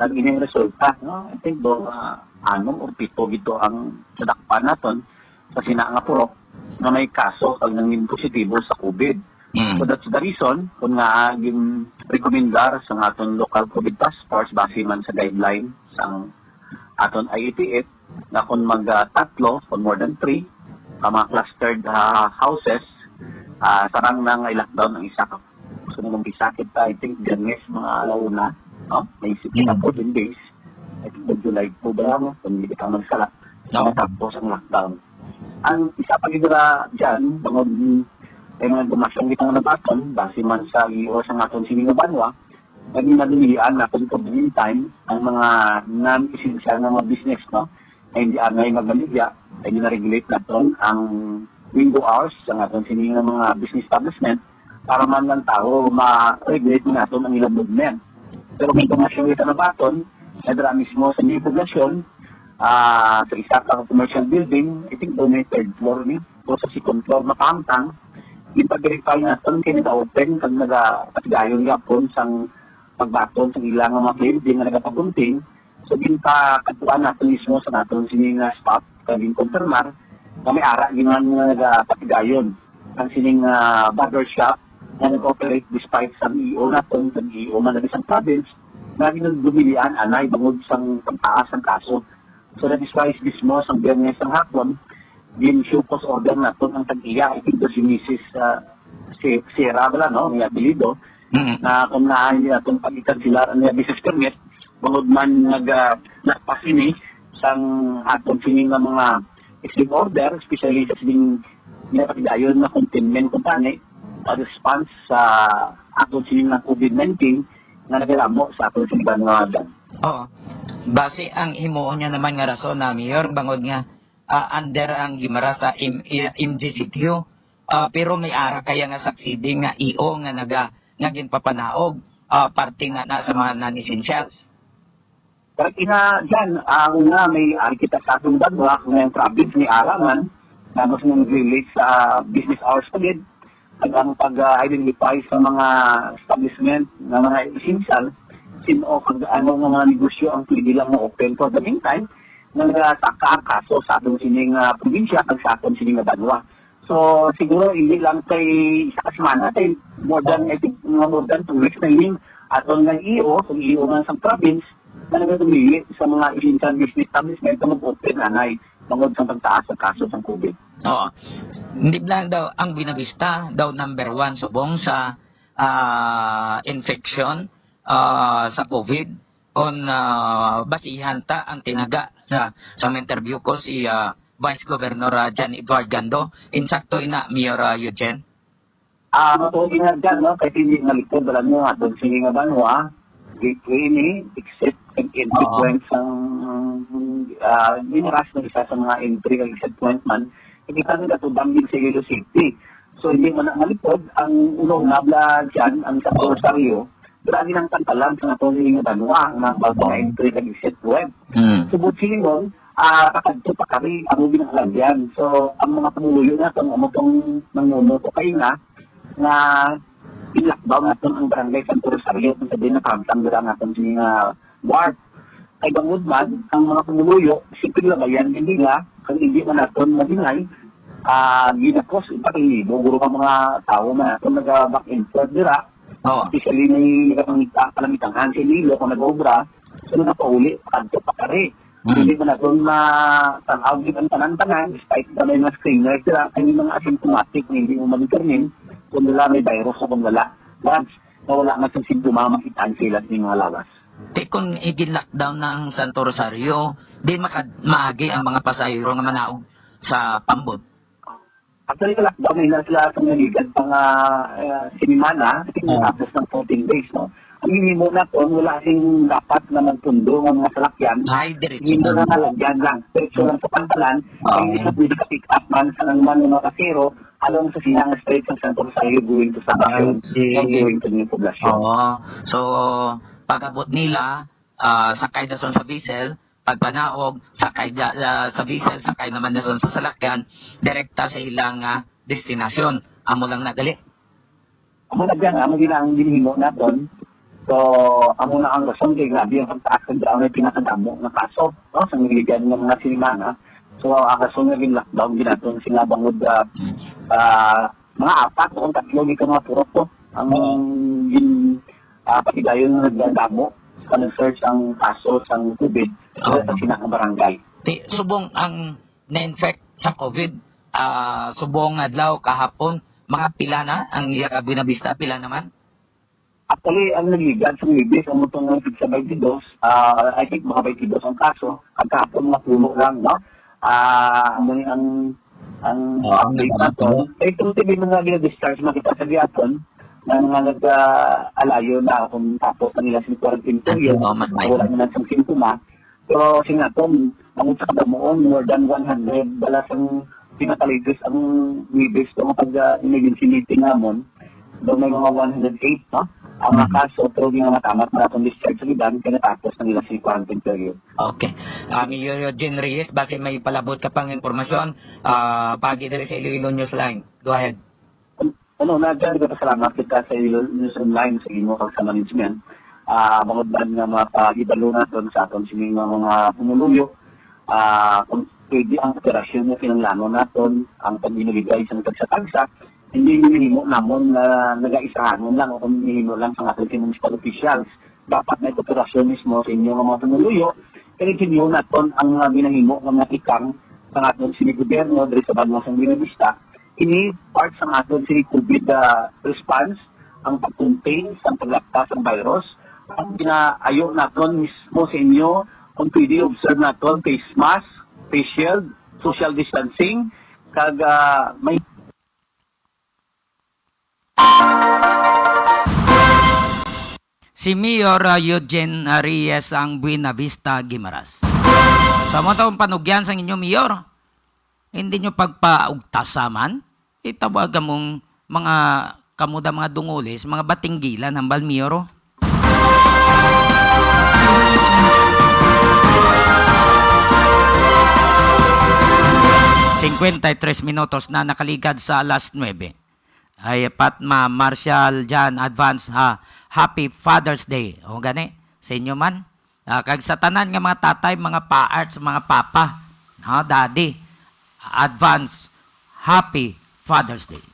kag ining resulta, no? I think do, ah, anom or pito gito ang nadakpan naton sa sina nga purok nga may kaso kag nangin positibo sa COVID. Mm. So, that's the reason kung nga gin-rekomendar sa aton local COVID task force base man sa guideline sang aton I A T F nga kung mag, ah, tatlo, kung more than three, ang mga clustered, ah, houses, ah, sarang na nga i-lockdown ang isa ka. So, nag-umpisa kita, I think, Biyernes, mga alauna, no? May isip kita Mm. fourteen days. I think, July two ba lang, kung hindi kita magsala. Oo. Tapos ang lockdown. Ang isa pa gid ra dyan, bangod, mm, may mga impormasyon kita nga nabaton, base man sa E O sa aton sini nga banwa, naging nadilian na kung convenient time ang mga non-essential nga mga business, no? Nga hindi angay magbaligya, ay gina-regulate naton ang window hours sa aton sini nga mga business establishment para man lang tao ma-regulate naton ang ilang movement. Pero may impormasyon kita nabaton, na dira mismo sa inyong poblasyon, ah, sa isa ka commercial building, I think daw may third floor ni, o sa second floor, mapangtang, ipag-verify naton kay nag-open kag nagapatigayon gyapon sang pagbaton sa ila nga mga cliente nga nagapagunting. So, ginpakadtuan naton mismo sa naton sini nga staff kag ginkonfirmar nga may ara gid man nga nagapatigayon ang sining, ah, barber shop nga nag-operate despite sa E O naton, sa E O man sa province, nga ginadumilian anay bangod sang pagtaas ang kaso. So, that is why mismo sa Biyernes ang hapon, gin-show cause order naton ang tag-iya, I think, si Missus, ah, si Sierra bala, no, may apelyido, Mm. na kung naan niya atong pag-ikansilar ang iya business permit, bangod man nag, ah, nagpas ini sang aton sini nga mga executive order, especially sa sining nga pagdayon na containment company, a response sa aton sini nga COVID nineteen nga nagalamo sa aton sini banwa. Oo. Base ang himuon niya naman nga rason na, Mayor, bangod nga ah, under ang Guimaras sa M-, eh, M G C Q. Ah, pero may ara kaya nga subsidy nga E O nga naga-, nga ginpapanaog, ah, parte na, na sa mga non-essentials. Pero ina, Jan, ah, una, may ari kita sa atong banwa, kung may province, may ara man, tapos nung release sa business hours pa gid, at ang pag-identify sa mga establishment nga mga essential, sino o kag ano nga mga negosyo ang pwede lang mo-open for the meantime, nga nagasaka ang kaso sa atong sining, ah, probinsya kag sa atong sining nga banwa. So, siguro hindi lang kay isa ka semana, kay more than, I think, mga more than two weeks na ini aton nga E O, kung E O man sa province, na nagatumili sa mga essential business establishment na mag-open anay bangod sa pagtaas sa kaso sa COVID. Oo. Hindi lang daw ang Buenavista daw number one subong sa, ah, infection, ah, sa COVID. Kung, ah, basihan ta ang tinaga sa, sa mga interview ko si, ah, Vice Governor, ah, John Edward Gando. Insakto ina, Mayor, ah, Eugene? Ah, matuod nga dyan, no? Kay hindi malikod, alam nyo, atong sini nga banwa, gateway ni, exit and entry Oo. point sang, ah, Guimaras na isa sa mga entry and exit point man. Hindi kami katubang din sa Iloilo City. So, hindi man na malikod, ang una-una bala dyan, ang sa Oo. Rosario, grabe ng pantalan sa atong sini nga banwa, nga bago nga Oo. entry and exit point. Mm. Subot silingon, ah, pakadto pa kami, amo ginalagyan. So, ang mga pumuluyo naton, amo tong nangnuno ko kaina, nga i-lockdown naton ang barangay Santo Rosario, kung sabi na kamtang dira ang aton sini nga ward. Kay bangod man, ang mga pumuluyo, simple labayan din nila, kung hindi man naton madingay, ah, ginakos, ipakinlibo, guro ka mga tao man naton naga-back and forth dira, Oo. especially may nagapangita, kalamitan sa Iloilo, kung nag-obra, so napauli, kadto pa kari. Mm. Hindi man naton matanaw gid ang tanan-tanan, despite na may mga screener sila, kay may mga asymptomatic nga hindi mo ma-determine kung wala may virus o kung wala. Once na wala man siyang simptoma, makita ang sila sa mga lawas. Ti kung igin-lockdown na ang Santo Rosario, di maka-, maagi ang mga pasahero nga manaog sa Pambot. Actually, lockdown na sila sa naligan pa nga, ah, sinimana, kasi Oo. natapos ng fourteen days, no? Ang hinimo naton, wala sing dapat na magpundo nga mga salakyan. Ay, diretso Hinimo na. na nalagyan lang. Diretso lang sa pantalan. Oo. Kaya hindi sa pwede ka-pick up man sa nang man mga pasero, along sa sinang straight sa Santo Rosario going to San Ay, Miguel see. or going to New Poblacion. Oo. So, pag-abot nila, ah, sakay dason sa Bisel, pagpanaog, sakay da-, ah, sa Bisel, sakay naman dason sa salakyan, direkta sa ilang, ah, destinasyon. Amo lang na gali. Amo na dyan, amo din ang ginhimo naton. So, amo na ang rason kay grabe ang pagtaas kag ang may pinakadamo nga kaso, no, sa niligan nga mga sinimana. So, ang rason nga gin-lockdown ginaton sila bangod, ah, Mm. ah, mga apat o tatlo gid ka mga purok to ang Oo. gin-, ah, patigayon nga nagdadamo sa nag-search ang kaso sang COVID sa Oo. sina nga barangay. Ti-, subong ang na-infect sa COVID, ah, subong adlaw kahapon, mga pila na ang iya ka Buenavista, pila naman? Actually, ang nagligad sa Huwebes, ang utong ng sa twenty-two, ah, I think mga twenty-two ang kaso, ang kahapon mga pulo lang, no? Ah, amo ni ang, ang Oo, ang update nato. Nagkakataon. Eh, kung hindi mo nga gina-discharge, makita sa gihapon, na mga nag-, ah, alayo na kung tapos na nila sa quarantine period, Ayun, oh, mas wala maigi. na lang siyang simptoma, Pero sinaton, ang sa kadamuon, more than one hundred balas ang pinakalitis ang Huwebes sa mga pag, ah, emergency meeting namon. Daw may mga one hundred eight, no? Ang Mhm. mga kaso, pero di nga matamat na atong discharge sa iban, kaya natapos na nila si quarantine period. Okay. Ah, Mayor Eugene Reyes, basi may palabot ka pang impormasyon, ah, pagi diri sa Iloilo Newsline. Go ahead. Ano, na, dyan, nagpasalamat kita sa ilo-, News Online, sa imo, kag sa management. Ah, bangod man nga mapahibalo naton sa aton sining mga, mga pumuluyo, ah, kung pwede ang operasyon nga kinahanglanon naton, ang pagbinuligay sa tagsa-tagsa, hindi ginhimo namon nga nagaisahanon lang o kung ginhimo lang sa aton municipal officials. Dapat may kooperasyon mismo sa inyo nga mga pumuluyo, kay ginhimo naton ang mga ginahimo nga mga tikang sa aton sini gobyerno diri sa banwa sa Buenavista. Ini part sang aton sini COVID, ah, response, ang pag-contain sang paglapta sang virus. Ang ginaayo naton mismo sa inyo, kung pwede, observe naton face mask, face shield, social distancing, kag, ah, may Si Mayor, ah, Eugene, ah, Reyes ang Buenavista, Guimaras. Sa mo tong panugyan sang inyo, Mayor? Hindi nyo pagpaugtasa man? Itawag among mga kamuda, mga dungulis, mga batinggilan, hambal, Mayor, oh. Cincuenta y tres minutos na nakaligad sa alas nuebe. Ay, Fatma Marshall Jan, advance, ha, Happy Father's Day. O gani, sa inyo man. Ah, kag sa tanan nga mga tatay, mga pa-arts, mga papa, no, daddy, advance Happy Father's Day.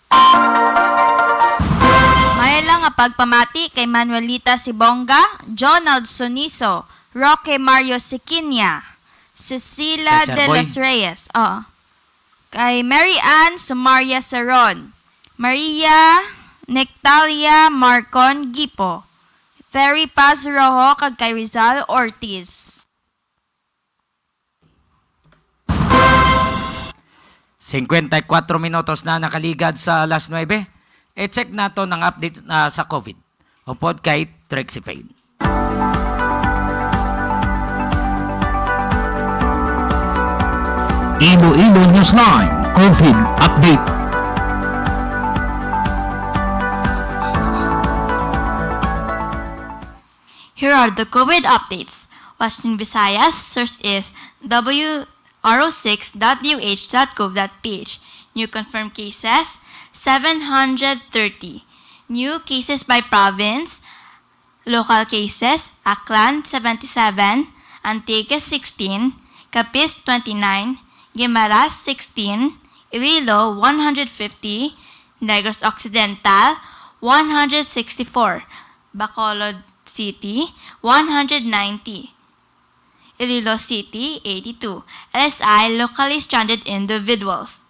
Maayo lang nga pagpamati kay Manuelita Sibonga, Jonald Suniso, Roque Mario Siquinia, Cecilia Kay Sir de Boy. Los Reyes, oh. Kay Mary Ann Sumaria Seron, Maria Nectalia Marcon Gipo, Ferry Paz Rojo, kag kay Rizal Ortiz. Cincuenta y cuatro minutos na nakaligad sa alas nuebe. I-check nato ang update, ah, sa COVID. Upod kay Trixie Faye. Iloilo Newsline COVID Update. Here are the COVID updates. Western Visayas, source is W R O six dot U H dot gov dot P H. New confirmed cases, seven hundred thirty. New cases by province, local cases, Aklan, seventy-seven, Antique, sixteen, Capiz, twenty-nine, Guimaras, sixteen, Iloilo, one hundred fifty, Negros Occidental, one hundred sixty-four, Bacolod City, one hundred ninety, Iloilo City, eighty-two. L S I, locally stranded individuals.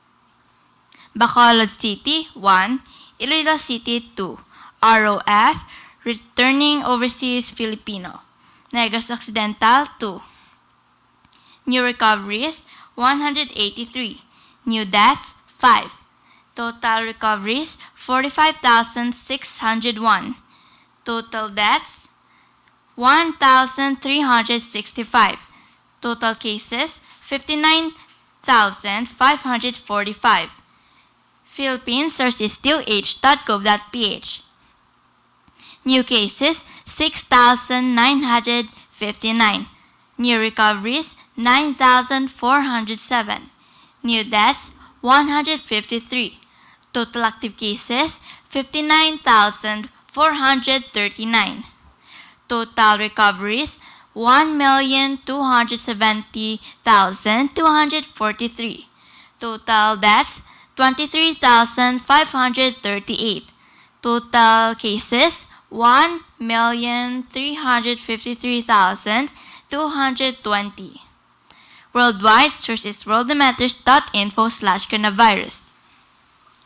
Bacolod City, one. Iloilo City, two. R O F, returning overseas Filipino. Negros Occidental, two. New recoveries, one hundred eighty-three. New deaths, five. Total recoveries, forty-five thousand six hundred one. Total deaths, one thousand three hundred sixty-five. Total cases, fifty-nine thousand five hundred forty-five. Philippines, source is T O H dot gov dot P H. New cases, six thousand nine hundred fifty-nine. New recoveries, nine thousand four hundred seven. New deaths, one hundred fifty-three. Total active cases, fifty-nine thousand four hundred thirty-nine. Total recoveries, one million two hundred seventy thousand two hundred forty-three. Total deaths, twenty-three thousand five hundred thirty-eight. Total cases, one million three hundred fifty-three thousand two hundred twenty. Worldwide, source is worldometers dot info slash coronavirus.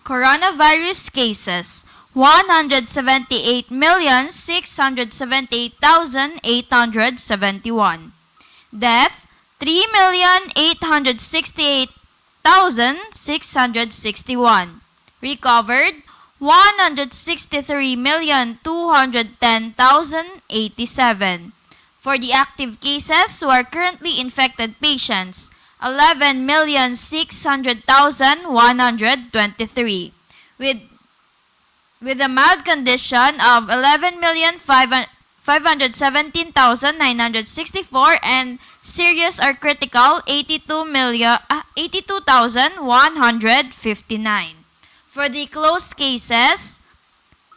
Coronavirus cases, one hundred seventy-eight million six hundred seventy-eight thousand eight hundred seventy-one. Death, three million eight hundred sixty-eight thousand six hundred sixty-one. Recovered, one hundred sixty-three million two hundred ten thousand eighty-seven. For the active cases who are currently infected patients, eleven million six hundred thousand one hundred twenty-three. With, with a mild condition of eleven million five hundred seventeen thousand nine hundred sixty-four, and serious or critical, eighty-two million, ah, eighty-two thousand one hundred fifty-nine. For the closed cases,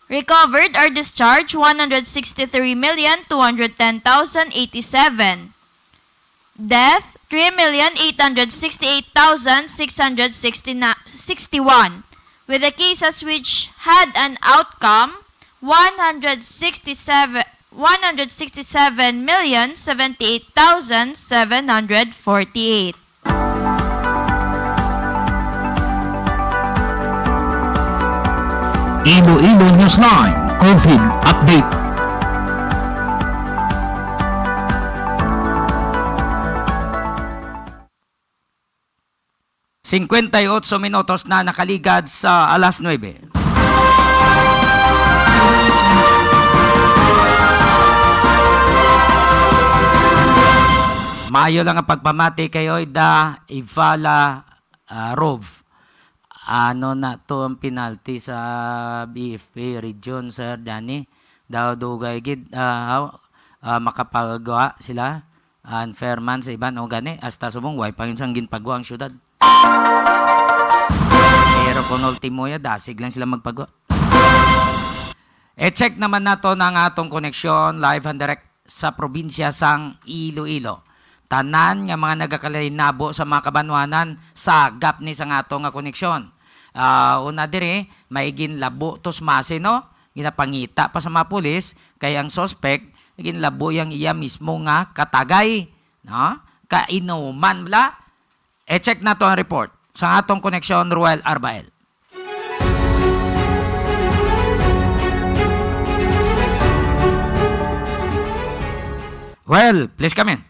recovered or discharged, one hundred sixty-three million two hundred ten thousand eighty-seven. Death, three million eight hundred sixty-eight thousand six hundred sixty-one. With the cases which had an outcome, one hundred sixty-seven, one hundred sixty-seven million seventy-eight thousand seven hundred forty-eight. Iloilo Newsline COVID Update. Cincuenta y ocho minutos na nakaligad sa alas nuebe. Maayo lang ang pagpamati kay Oida Ivala ah, Rove. Ano na to ang penalty sa B F P region, Sir Danny? Daw dugay gid, ah, haw-, ah, makapagawa sila. Unfair man sa iban, o gani, hasta subong, way pa yun sang ginpagawa ang syudad. Pero kung ultimo ya, dasig lang sila magpagawa. I-check naman nato na nga atong koneksyon live and direct sa probinsya sang Iloilo. Tanan nga mga nagakalainabo sa mga kabanwanan, sagap ni sa nga ato nga koneksyon. Ah, una diri, may ginlabo to sa Masin, no? Ginapangita pa sa mga pulis, kay ang suspect, ginlabo yang iya mismo nga katagay, no? Kainuman bala. I-check nato ang report sa atong koneksyon, Ruel Arbael. Well, please come in.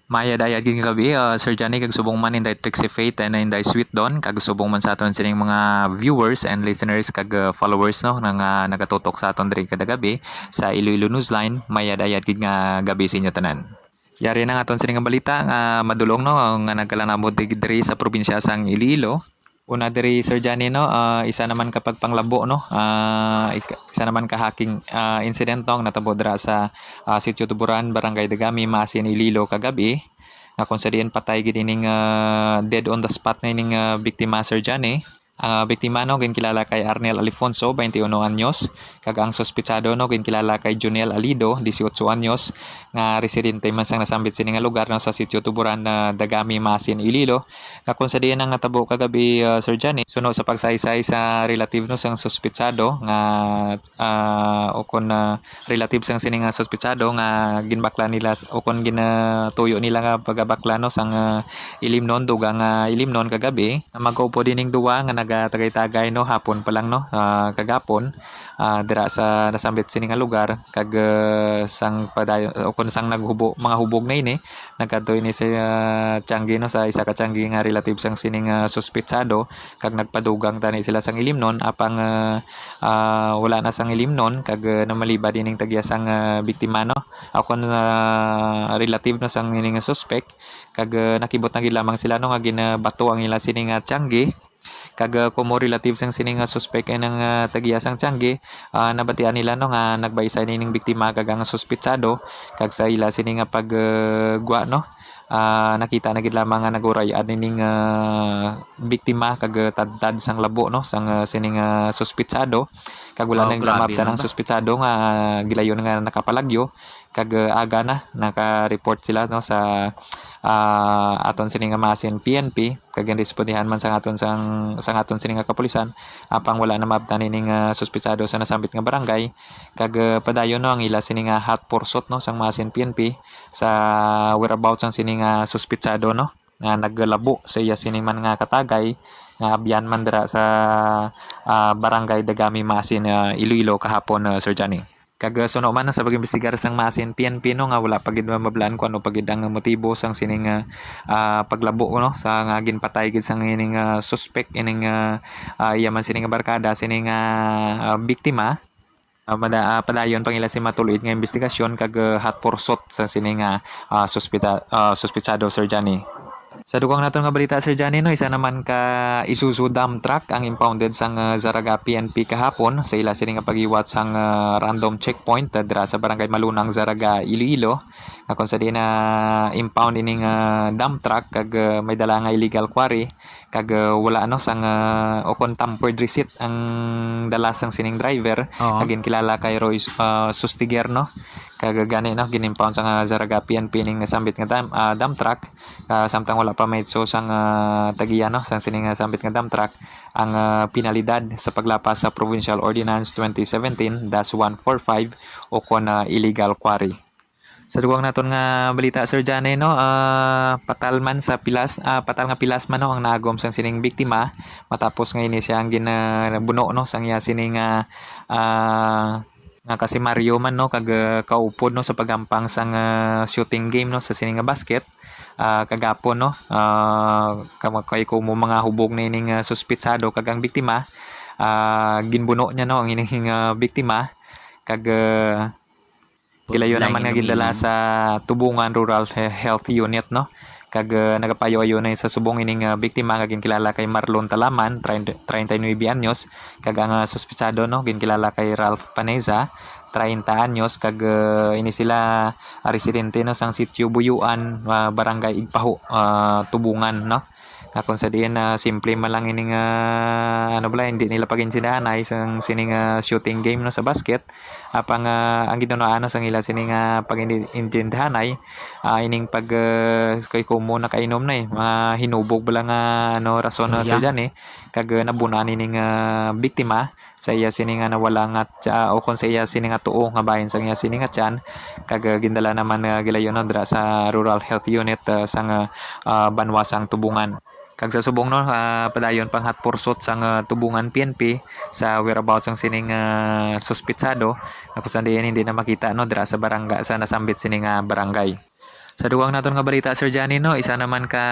Mayad-ayad gid nga gabi, ah, Sir Johnny, kag subong man Inday Trixie Faith and Inday Sweet Dawn, kag subong man sa aton sining mga viewers and listeners kag, ah, followers, no, nga nagatutok sa aton diri kada gabi sa Iloilo Newsline. Mayad-ayad gid nga gabi sa inyo tanan. Yari na nga aton sining balita nga madulong, no, nga nagkalanabot di-, diri sa probinsya sang Iloilo. Una diri, Sir Johnny, no, ah, isa naman ka pagpanglabo, no, ah, ik-, isa naman ka hacking, ah, incident, no, ang natabo dira sa, ah, Sitio Tuburan, Barangay Dagami, Masin, Iloilo, kagab-i, nga kung sa diin patay gid ining, ah, dead on the spot na ining, ah, biktima, Sir Johnny. Ang, ah, biktima, no, ginkilala kay Arnel Alifonso, twenty-one anyos, kag ang suspitsado, no, ginkilala kay Juniel Alido, dieciocho anyos, nga residente man sang nasambit sini nga lugar, no, sa Sitio Tuburan, ah, Dagami, Masin, Iloilo, nga kung sa diin ang natabo kagabi, ah, Sir Johnny, suno sa pagsaysay sa relative, no, sang suspitsado nga, ah, o kon, ah, relative sang sini nga suspitsado nga ginbakla nila s-, o kon ginatuyo nila nga pagabakla, no, sang, ah, ilimnon, dugang, ah, ilimnon kagabi. Magkaupod ining duwa nga nagatagay-tagay, no, hapon pa lang, no, ah, kagapon, ah, dira sa nasambit sini nga lugar, kag, ah, sang padayon, o kon sang naghubo-, mga hubog na ini, nagkadto ini sa, ah, tiyangge, no, sa isa ka tiyangge nga relative sang sining, ah, suspitsado, kag nagpadugang tani sila sang ilimnon, apang, ah, ah, wala na sang ilimnon, kag, ah, namalibad ining tagya sang, ah, biktima, no, o kon, ah, relative, no, sang ini nga suspek, kag, ah, nakibot na gid lamang sila, no, nga ginabato ang ila sini nga tiyangge. Kag, ah, komo relative sang sini nga suspek ay nang, ah, tagya sang tiyangge, ah, nabatian nila, no, nga nagbaysay nining biktima kag ang suspitsado, kag sa ila sini nga pag, ah, gwa, no, ah, nakita na gid lamang nga naguray-an nining, ah, biktima kag, ah, tadtad sang labo, no, sang, ah, sining, ah, suspitsado, kag wala Oh, nila grabe maabtan ang naman. suspitsado nga, ah, gilayon nga nakapalagyo, kag, ah, aga na naka-report sila, no, sa, ah, aton sini nga Masin P N P, kag ginrespondihan man sang aton sang, sang aton sini nga kapulisan, apang wala na maabtan ining, ah, suspitsado sa nasambit nga barangay, kag, ah, padayon, no, ang ila sini nga hot pursuit, no, sang Masin P N P sa whereabouts sang sini nga suspitsado, no, nga naglabo sa iya sini man nga katagay nga abyan man dira sa, ah, Barangay Dagami, Masin, ah, Iloilo kahapon, ah, Sir Johnny. Kag, ah, suno man sa pag-imbestigar sang Masin P N P, no, nga wala pa gid mablaan kung ano pa gid ang motibo sang sining, ah, ah, paglabo, no, sa nga ginpatay gid sang ining, ah, suspek, ining, ah, ah, iya man sining barkada, sining, ah, ah, biktima. Ah, mada-, ah, padayon pang ila si matul-id nga imbestigasyon kag, ah, hot pursuit sa sini nga, ah, suspita-, ah, suspitsado, Sir Johnny. Sa dugang naton nga balita, Sir Johnny, no, isa naman ka Isuzu dump truck ang impounded sang, ah, Zarraga P N P kahapon sa ila sini nga pagiwat sang, ah, random checkpoint, ah, dira sa Barangay Malunang, Zarraga, Iloilo, nga kung sa diin na impound ining, ah, dump truck kag, ah, may dala nga illegal quarry. Kag, uh, wala, ano, sang, uh, o kon tampered receipt ang dala sang sining driver, Oo. nga ginkilala kay Roy, uh, Sustiger, no? Kag gani, no, gin-impound sang, uh, Zarraga P N P ning nasambit nga dam-, uh, dump truck, uh, samtang wala pa maitso sang, uh, tagiya, no, sang sining, uh, sambit nga dump truck ang, uh, penalidad sa paglapas sa Provincial Ordinance twenty seventeen dash one four five o kon, uh, illegal quarry. Sa dugang naton nga balita, Sir Johnny, no, ah, patal man sa pilas, ah, patal nga pilas man, no, ang naagom sang sining biktima matapos nga ini siya ang ginabuno, no, sang iya sining, ah, ah, nga kasimaryo man, no, kag, ah, kaupod, no, sa pagampang sang, ah, shooting game, no, sa sining nga basket, ah, kagapon, no, ah, kama-, kay kumo mga hubog na ining, ah, suspitsado kag ang biktima, ah, ginbuno niya, no, ang ining, ah, biktima kag, ah, Gilayon Lain naman nga nga gindala meaning. sa Tubungan Rural He-, Health Unit, no? Kag, ah, nagapayo-ayo na sa subong ining, ah, biktima nga ginkilala kay Marlon Talaman, treinta, treinta y nuebe anyos, kag ang, ah, suspitsado, no, ginkilala kay Ralph Paneza, treinta anyos, kag, ah, ini sila, ah, residente, no, sang sitio Buyuan, ah, barangay Igpaho, ah, Tubungan, no. Nga kung sa diin, ah, simple man lang ining, ah, ano bala, hindi nila pag-intindahanay sang sining, ah, shooting game, no, sa basket. Apang, ah, ang gidunaan, no, sang ila sining, ah, pag-intindahanay, ah, ining pag, ah, kay kumo nakainom na, eh, mga hinubog bala nga, ano, rason, no, Sir Istorya. Jan, eh. Kag, ah, nabun-an ining, ah, biktima sa iya sini nga nawala nga tsa-, o kon sa iya sini nga tuo nga bahin sang iya sini nga tiyan, kag, ah, gindala naman nga gilayon, no, dira sa Rural Health Unit, ah, sang, ah, ah, banwa sang Tubungan. Kag sa subong, no, ah, padayon pang hot pursuit sang, ah, Tubungan P N P sa whereabouts sang sining, ah, suspitsado, nga kung saan diin hindi na makita, no, dira sa barangay, sa nasambit sini nga barangay. Sa dugang naton nga balita, Sir Johnny, no, isa naman ka,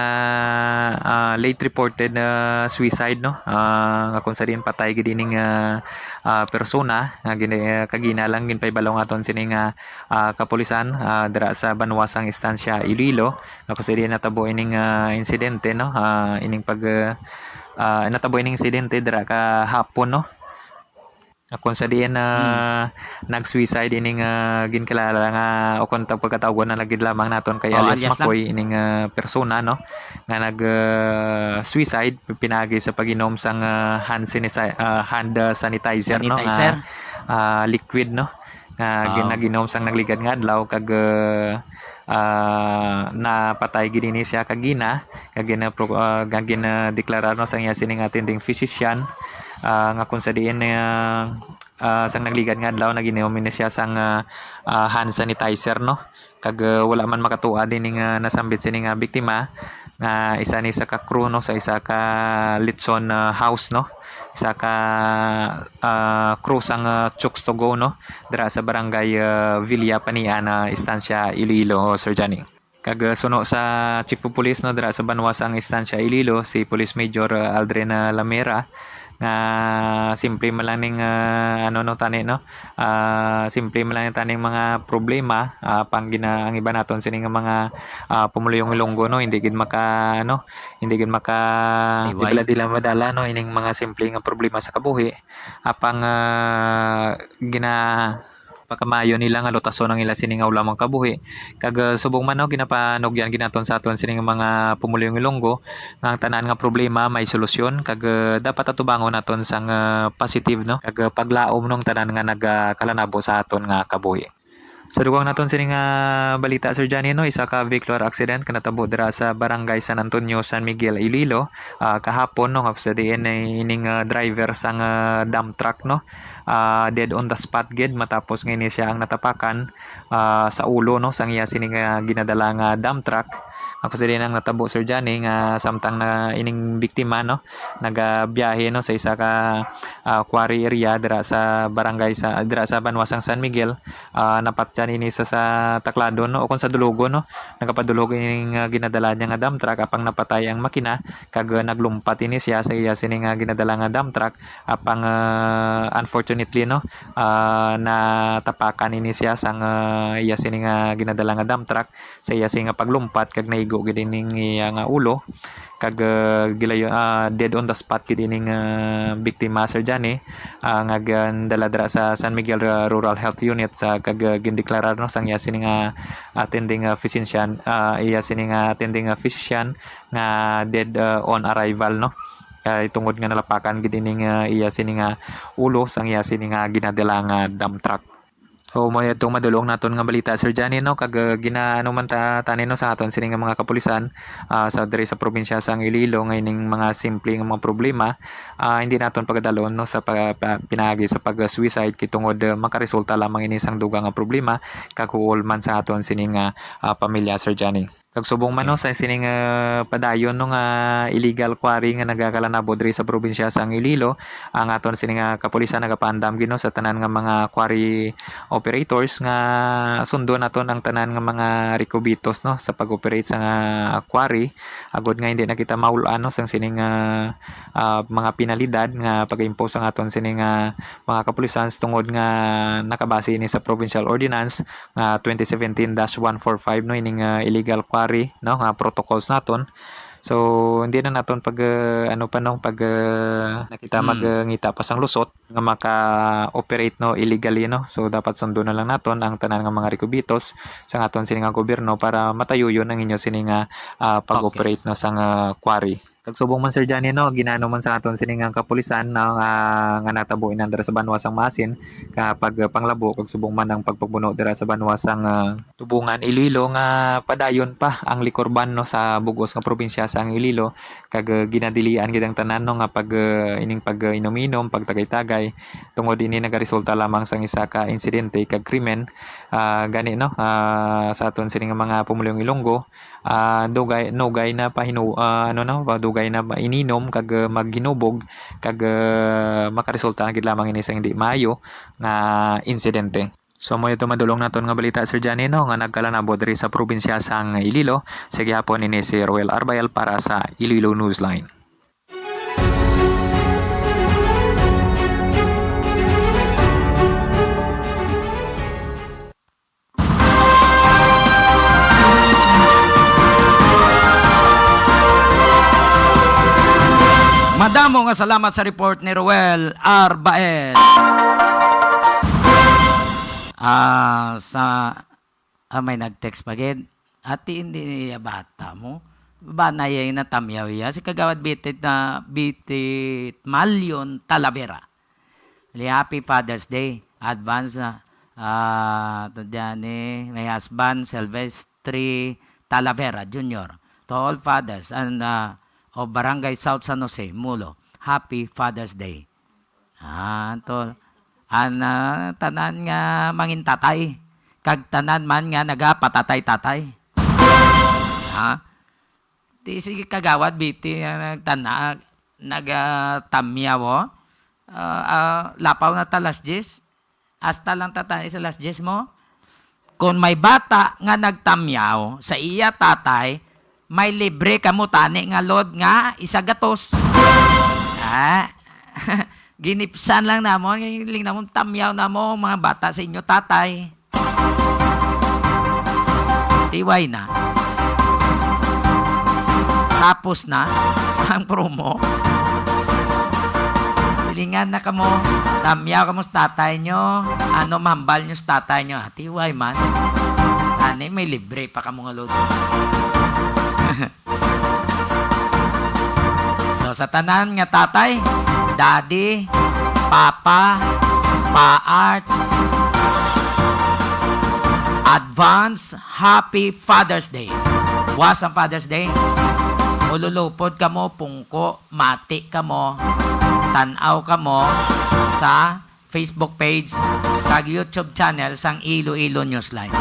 ah, late reported na suicide, no, ah, nga kung sa diin patay gid ining, ah, ah, persona nga gini-, ah, kagina lang ginpahibalo nga aton sini nga, ah, kapulisan, ah, dira sa banwa sang Estancia, Iloilo, nga kung sa diin natabo ining, ah, insidente, no, ah, ining pag, ah, ah, natabo ining insidente dira ka hapon, no. Kung sa diin na Hmm. nag-suicide ining, ah, ginkilala nga, o kung tawag pagkatawgon na lagi lamang naton kay Oh, alias alias lang. Makoy, ining, ah, persona, no, nga nag, ah, suicide pinagi sa pag-inom sang, ah, hand sanitizer, ah, hand, ah, sanitizer, no, nga, Sanitizer. ah, liquid, no, nga gin-, Oh. nag-inom sang nagligad nga adlaw kag, ah, ah, napatay gid ini siya kagina, kag gina-, pro-, ah, kag ginadeklarar, no, sang iya sining attending physician, ah, nga kung sa diin, ah, ah, sang nagligad nga adlaw, nag-inom ini siya sang, ah, ah, hand sanitizer, no? Kag, ah, wala man makatuad ini nga nasambit sini nga biktima nga isa ni sa ka crew, no, sa isa ka litson, ah, house, no? Isa ka, ah, crew sang, ah, Chooks to Go, no? Dira sa barangay, ah, Villa Panian, ah, Estancia, Iloilo, Sir Johnny. Kag, ah, suno sa Chief of Police, no, dira sa banwa sang Estancia, Iloilo, si Police Major, ah, Aldrin, ah, Lamera, nga simple man lang ning, ah, ano, no, tani, no, ah, simple man lang taning mga problema, ah, pang gina-, ang iba naton sini nga mga, ah, pumuluyong Ilonggo, no, hindi gid maka, ano, hindi gid maka, Liway. Di bala dila madala, no, ining mga simple nga problema sa kabuhi. Apang, ah, gina-, pakamayo nila nga lutason ang ila sini nga ulamang kabuhi. Kag, ah, subong man, no, ginapanugyan gid naton sa aton sini nga mga pumuluyong Ilonggo nga ang tanan nga problema may solusyon, kag, ah, dapat atubangon naton sang, ah, positive, no, kag, ah, paglaom, no, ang tanan nga nagakalanabo sa aton nga kabuhi. Sa dugang naton sini nga balita, Sir Johnny, no, isa ka vehicular accident nga natabo dira sa Barangay San Antonio, San Miguel, Iloilo, ah, kahapon, no, nga sa diin ay ining, ah, driver sang, ah, dump truck, no, ah, dead on the spot gid matapos nga ini siya ang natapakan, ah, sa ulo, no, sang iya sini nga ginadala nga dump truck. Ako sa diin ang natabo, Sir Johnny, nga samtang na ining biktima, no, nagabiyahe, no, sa isa ka, ah, quarry area dira sa barangay sa, dira sa banwa sang San Miguel, ah, napatyan ini sa, sa takladon, no, o kung sa dulugon, no, nagapadulog ini nga ginadala niya nga dump truck, apang napatay ang makina, kag, ah, naglumpat ini siya sa iya sini nga ginadala nga dump truck, apang, ah, unfortunately, no, ah, natapakan ini siya sang, ah, iya sini nga ginadala nga dump truck, sa iya sini nga paglumpat kag naigo gid ining iya nga ulo, kag, ah, gilayo-, ah, dead on the spot gid ining, ah, biktima, Sir Johnny, ah, nga gindala dira sa San Miguel, ah, Rural Health Unit sa kag, ah, gindeklarar, no, sang iya sini nga attending, ah, physician, ah, iya sini nga attending, ah, physician nga dead, ah, on arrival, no. Kay tungod nga nalapakan gid ining, ah, iya sini nga ulo sang iya sini nga ginadala nga dump truck. So, mo ni atong madulong naton nga balita, Sir Johnny, no? Kag, ah, ginaano man ta, tani, no, sa aton sini nga mga kapulisan, ah, sa diri sa probinsya sang Iloilo, nga ining mga simple nga mga problema, ah, hindi naton pagadalon, no, sa pa-, pa-, pinaagi sa pag-suicide, kay tungod, ah, makaresulta lamang ini sang dugang nga problema, kag huol man sa aton sini nga, ah, pamilya, Sir Johnny. Kag subong man, no, sa sining, ah, padayon, no, nga illegal quarry nga nagakalanabo diri sa probinsya sang Iloilo, ang aton sini nga kapulisan nagapaandam gid, no, sa tanan nga mga quarry operators nga sundon naton ang tanan nga mga requisitos, no, sa pag-operate sa nga quarry, agod nga hindi na kita maul-an, no, sang sining, ah, ah, mga penalidad nga pag-impose ang aton sini nga mga kapulisan, tungod nga nakabase ini sa provincial ordinance nga twenty seventeen dash one four five, no, ining, ah, illegal quarry, no, nga protocols naton. So, hindi na naton pag, uh, ano pa, no, pag, uh, nakita Mm. magngita pa sang lusot nga maka-operate, no, illegally, no. So, dapat sundo na lang naton ang tanan nga mga requisitos sang aton sini nga gobyerno para matayuyon ang inyo sini nga, ah, pag-operate, Okay. no, sang, ah, quarry. Kag subong man, Sir Johnny, no, ginano man sa aton sini nga kapulisan, no, nga, nga natabo inandar sa banwa sang Maasin, ka pag, ah, panglabo, kag subong man ang pagpagbuno dira sa banwa sang, ah, Tubungan, Iloilo, nga padayon pa ang liquor ban, no, sa bug-os nga probinsya sang Iloilo, kag, ah, ginadilian gid ang tanan, no, nga pag, ah, ining pag, ah, inom-inom, pagtagay-tagay, tungod ini nagaresulta lamang sang isa ka insidente kag krimen, ah, gani, no, ah, sa aton sini nga mga pumuluyong Ilonggo, ah, dugay, nugay na pahinu-, ah, ano, no, dugay na ininom kag, ah, maghinubog kag, ah, makaresulta na gid lamang ini sang hindi maayo nga insidente. So, amo ito madulong naton nga balita, Sir Johnny, no, nga nagkalanabo diri sa probinsya sang Iloilo. Sa gihapon, ini si Roel Arbael para sa Iloilo Newsline. Madamo nga salamat sa report ni Roel Arbael. Ah, sa, ah, may nag-text pa gid. Ati, hindi niya bata mo. Ba na iya natamyaw iya. Si Kagawad Bitit na, Bitit Malion Talavera. Li, happy Father's Day. Advance, ah, ah, to dyan eh, my husband, Silvestre Talavera Junior. To all fathers and, ah, of Barangay South San Jose, Mulo. Happy Father's Day. Ah, to, an, ah, tanan nga mangin tatay, kag tanan man nga nagapatatay-tatay. Ha? Di sige, Kagawad Bitit, ah, nagtana-, nagatamyaw, oh. Ah, ah, lapaw na ta alas diyes. Hasta lang ta tani sa alas diyes mo. Kon may bata nga nagtamyaw sa iya tatay, may libre kamo tani nga load nga isa gatos. Ah, ginipsan lang namon, giling namon tamyaw namo mga bata sa inyo tatay. Tiway na. Tapos na ang promo. Silingan na kamo, tamyaw kamo sa tatay nyo, ano mambal nyo sa tatay nyo, ah, tiway man. Ani, may libre pa kamo nga load. So, sa tanan nga tatay, daddy, papa, pa-arts, advance happy Father's Day. Buwas ang Father's Day. Ululupod kamo, pungko, mati kamo, tan-aw kamo sa Facebook page kag YouTube channel sang Iloilo Newsline.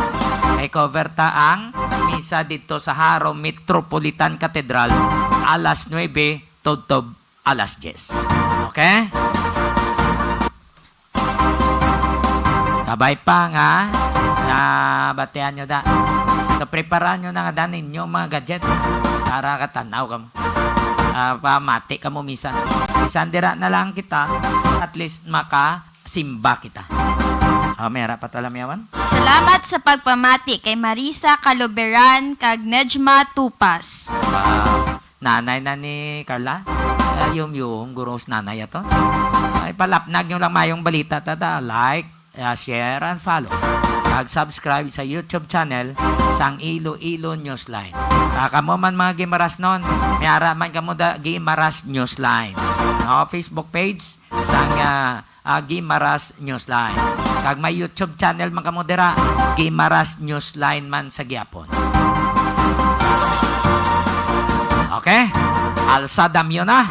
Kay cover ta ang misa didto sa Jaro Metropolitan Cathedral alas nuebe tubtob alas diyes. Okay? Kabay pa nga nabatian nyo da. So, preparan nyo na nga da ninyo mga gadget para katanaw kamo. Ah, pamati kamo misan. Bisan dira na lang kita, at least maka simba kita. Oh, may ara pa talamyawan. Salamat sa pagpamati kay Marisa Caloberan kag Nejma Tupas. Wow. Nanay na ni Carla. Ay, yum, yum, gurus nanay ato. Ay, palapnag nyo lang mayong balita, tada. Like, ah, share, and follow. Kag subscribe sa YouTube channel sang Iloilo Newsline. Ah, kamo man mga Gimarasnon, may ara man kamo da Gimaras Newsline. No, Facebook page sang, ah, ah, Gimaras Newsline. Kag may YouTube channel man kamo dira, Gimaras Newsline man sa gihapon. Okay? Alsa damyo na.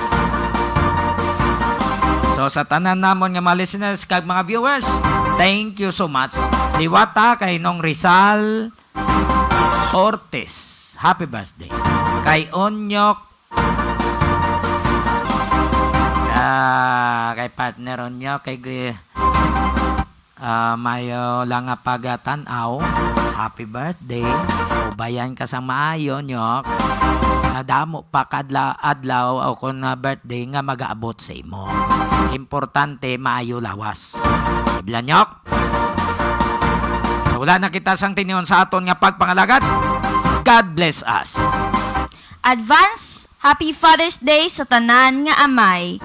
So, sa tanan namon nga mga listeners kag mga viewers, thank you so much. Liwat ta kay Nong Rizal Ortiz. Happy birthday. Kay Onyok Ah, kay partner Onyok, kay Gre-, ah, mayo lang nga pagatan-aw. Happy birthday. Ubayan ka sang maayo, Nyok. Nadamo pa kadla-, adlaw o kon, ah, birthday nga magaabot sa imo. Importante, maayo lawas. Ibla, Nyok. So, wala na kita sang tinion sa aton nga pagpangalagad. God bless us. Advance Happy Father's Day sa tanan nga amay.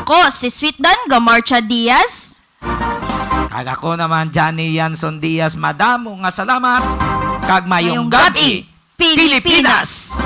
Ako si Sweet Don Gomorcha Diaz. Kag ako naman, Johnny Yanson Diaz. Madamo nga salamat. Kag mayong gabi, Pilipinas.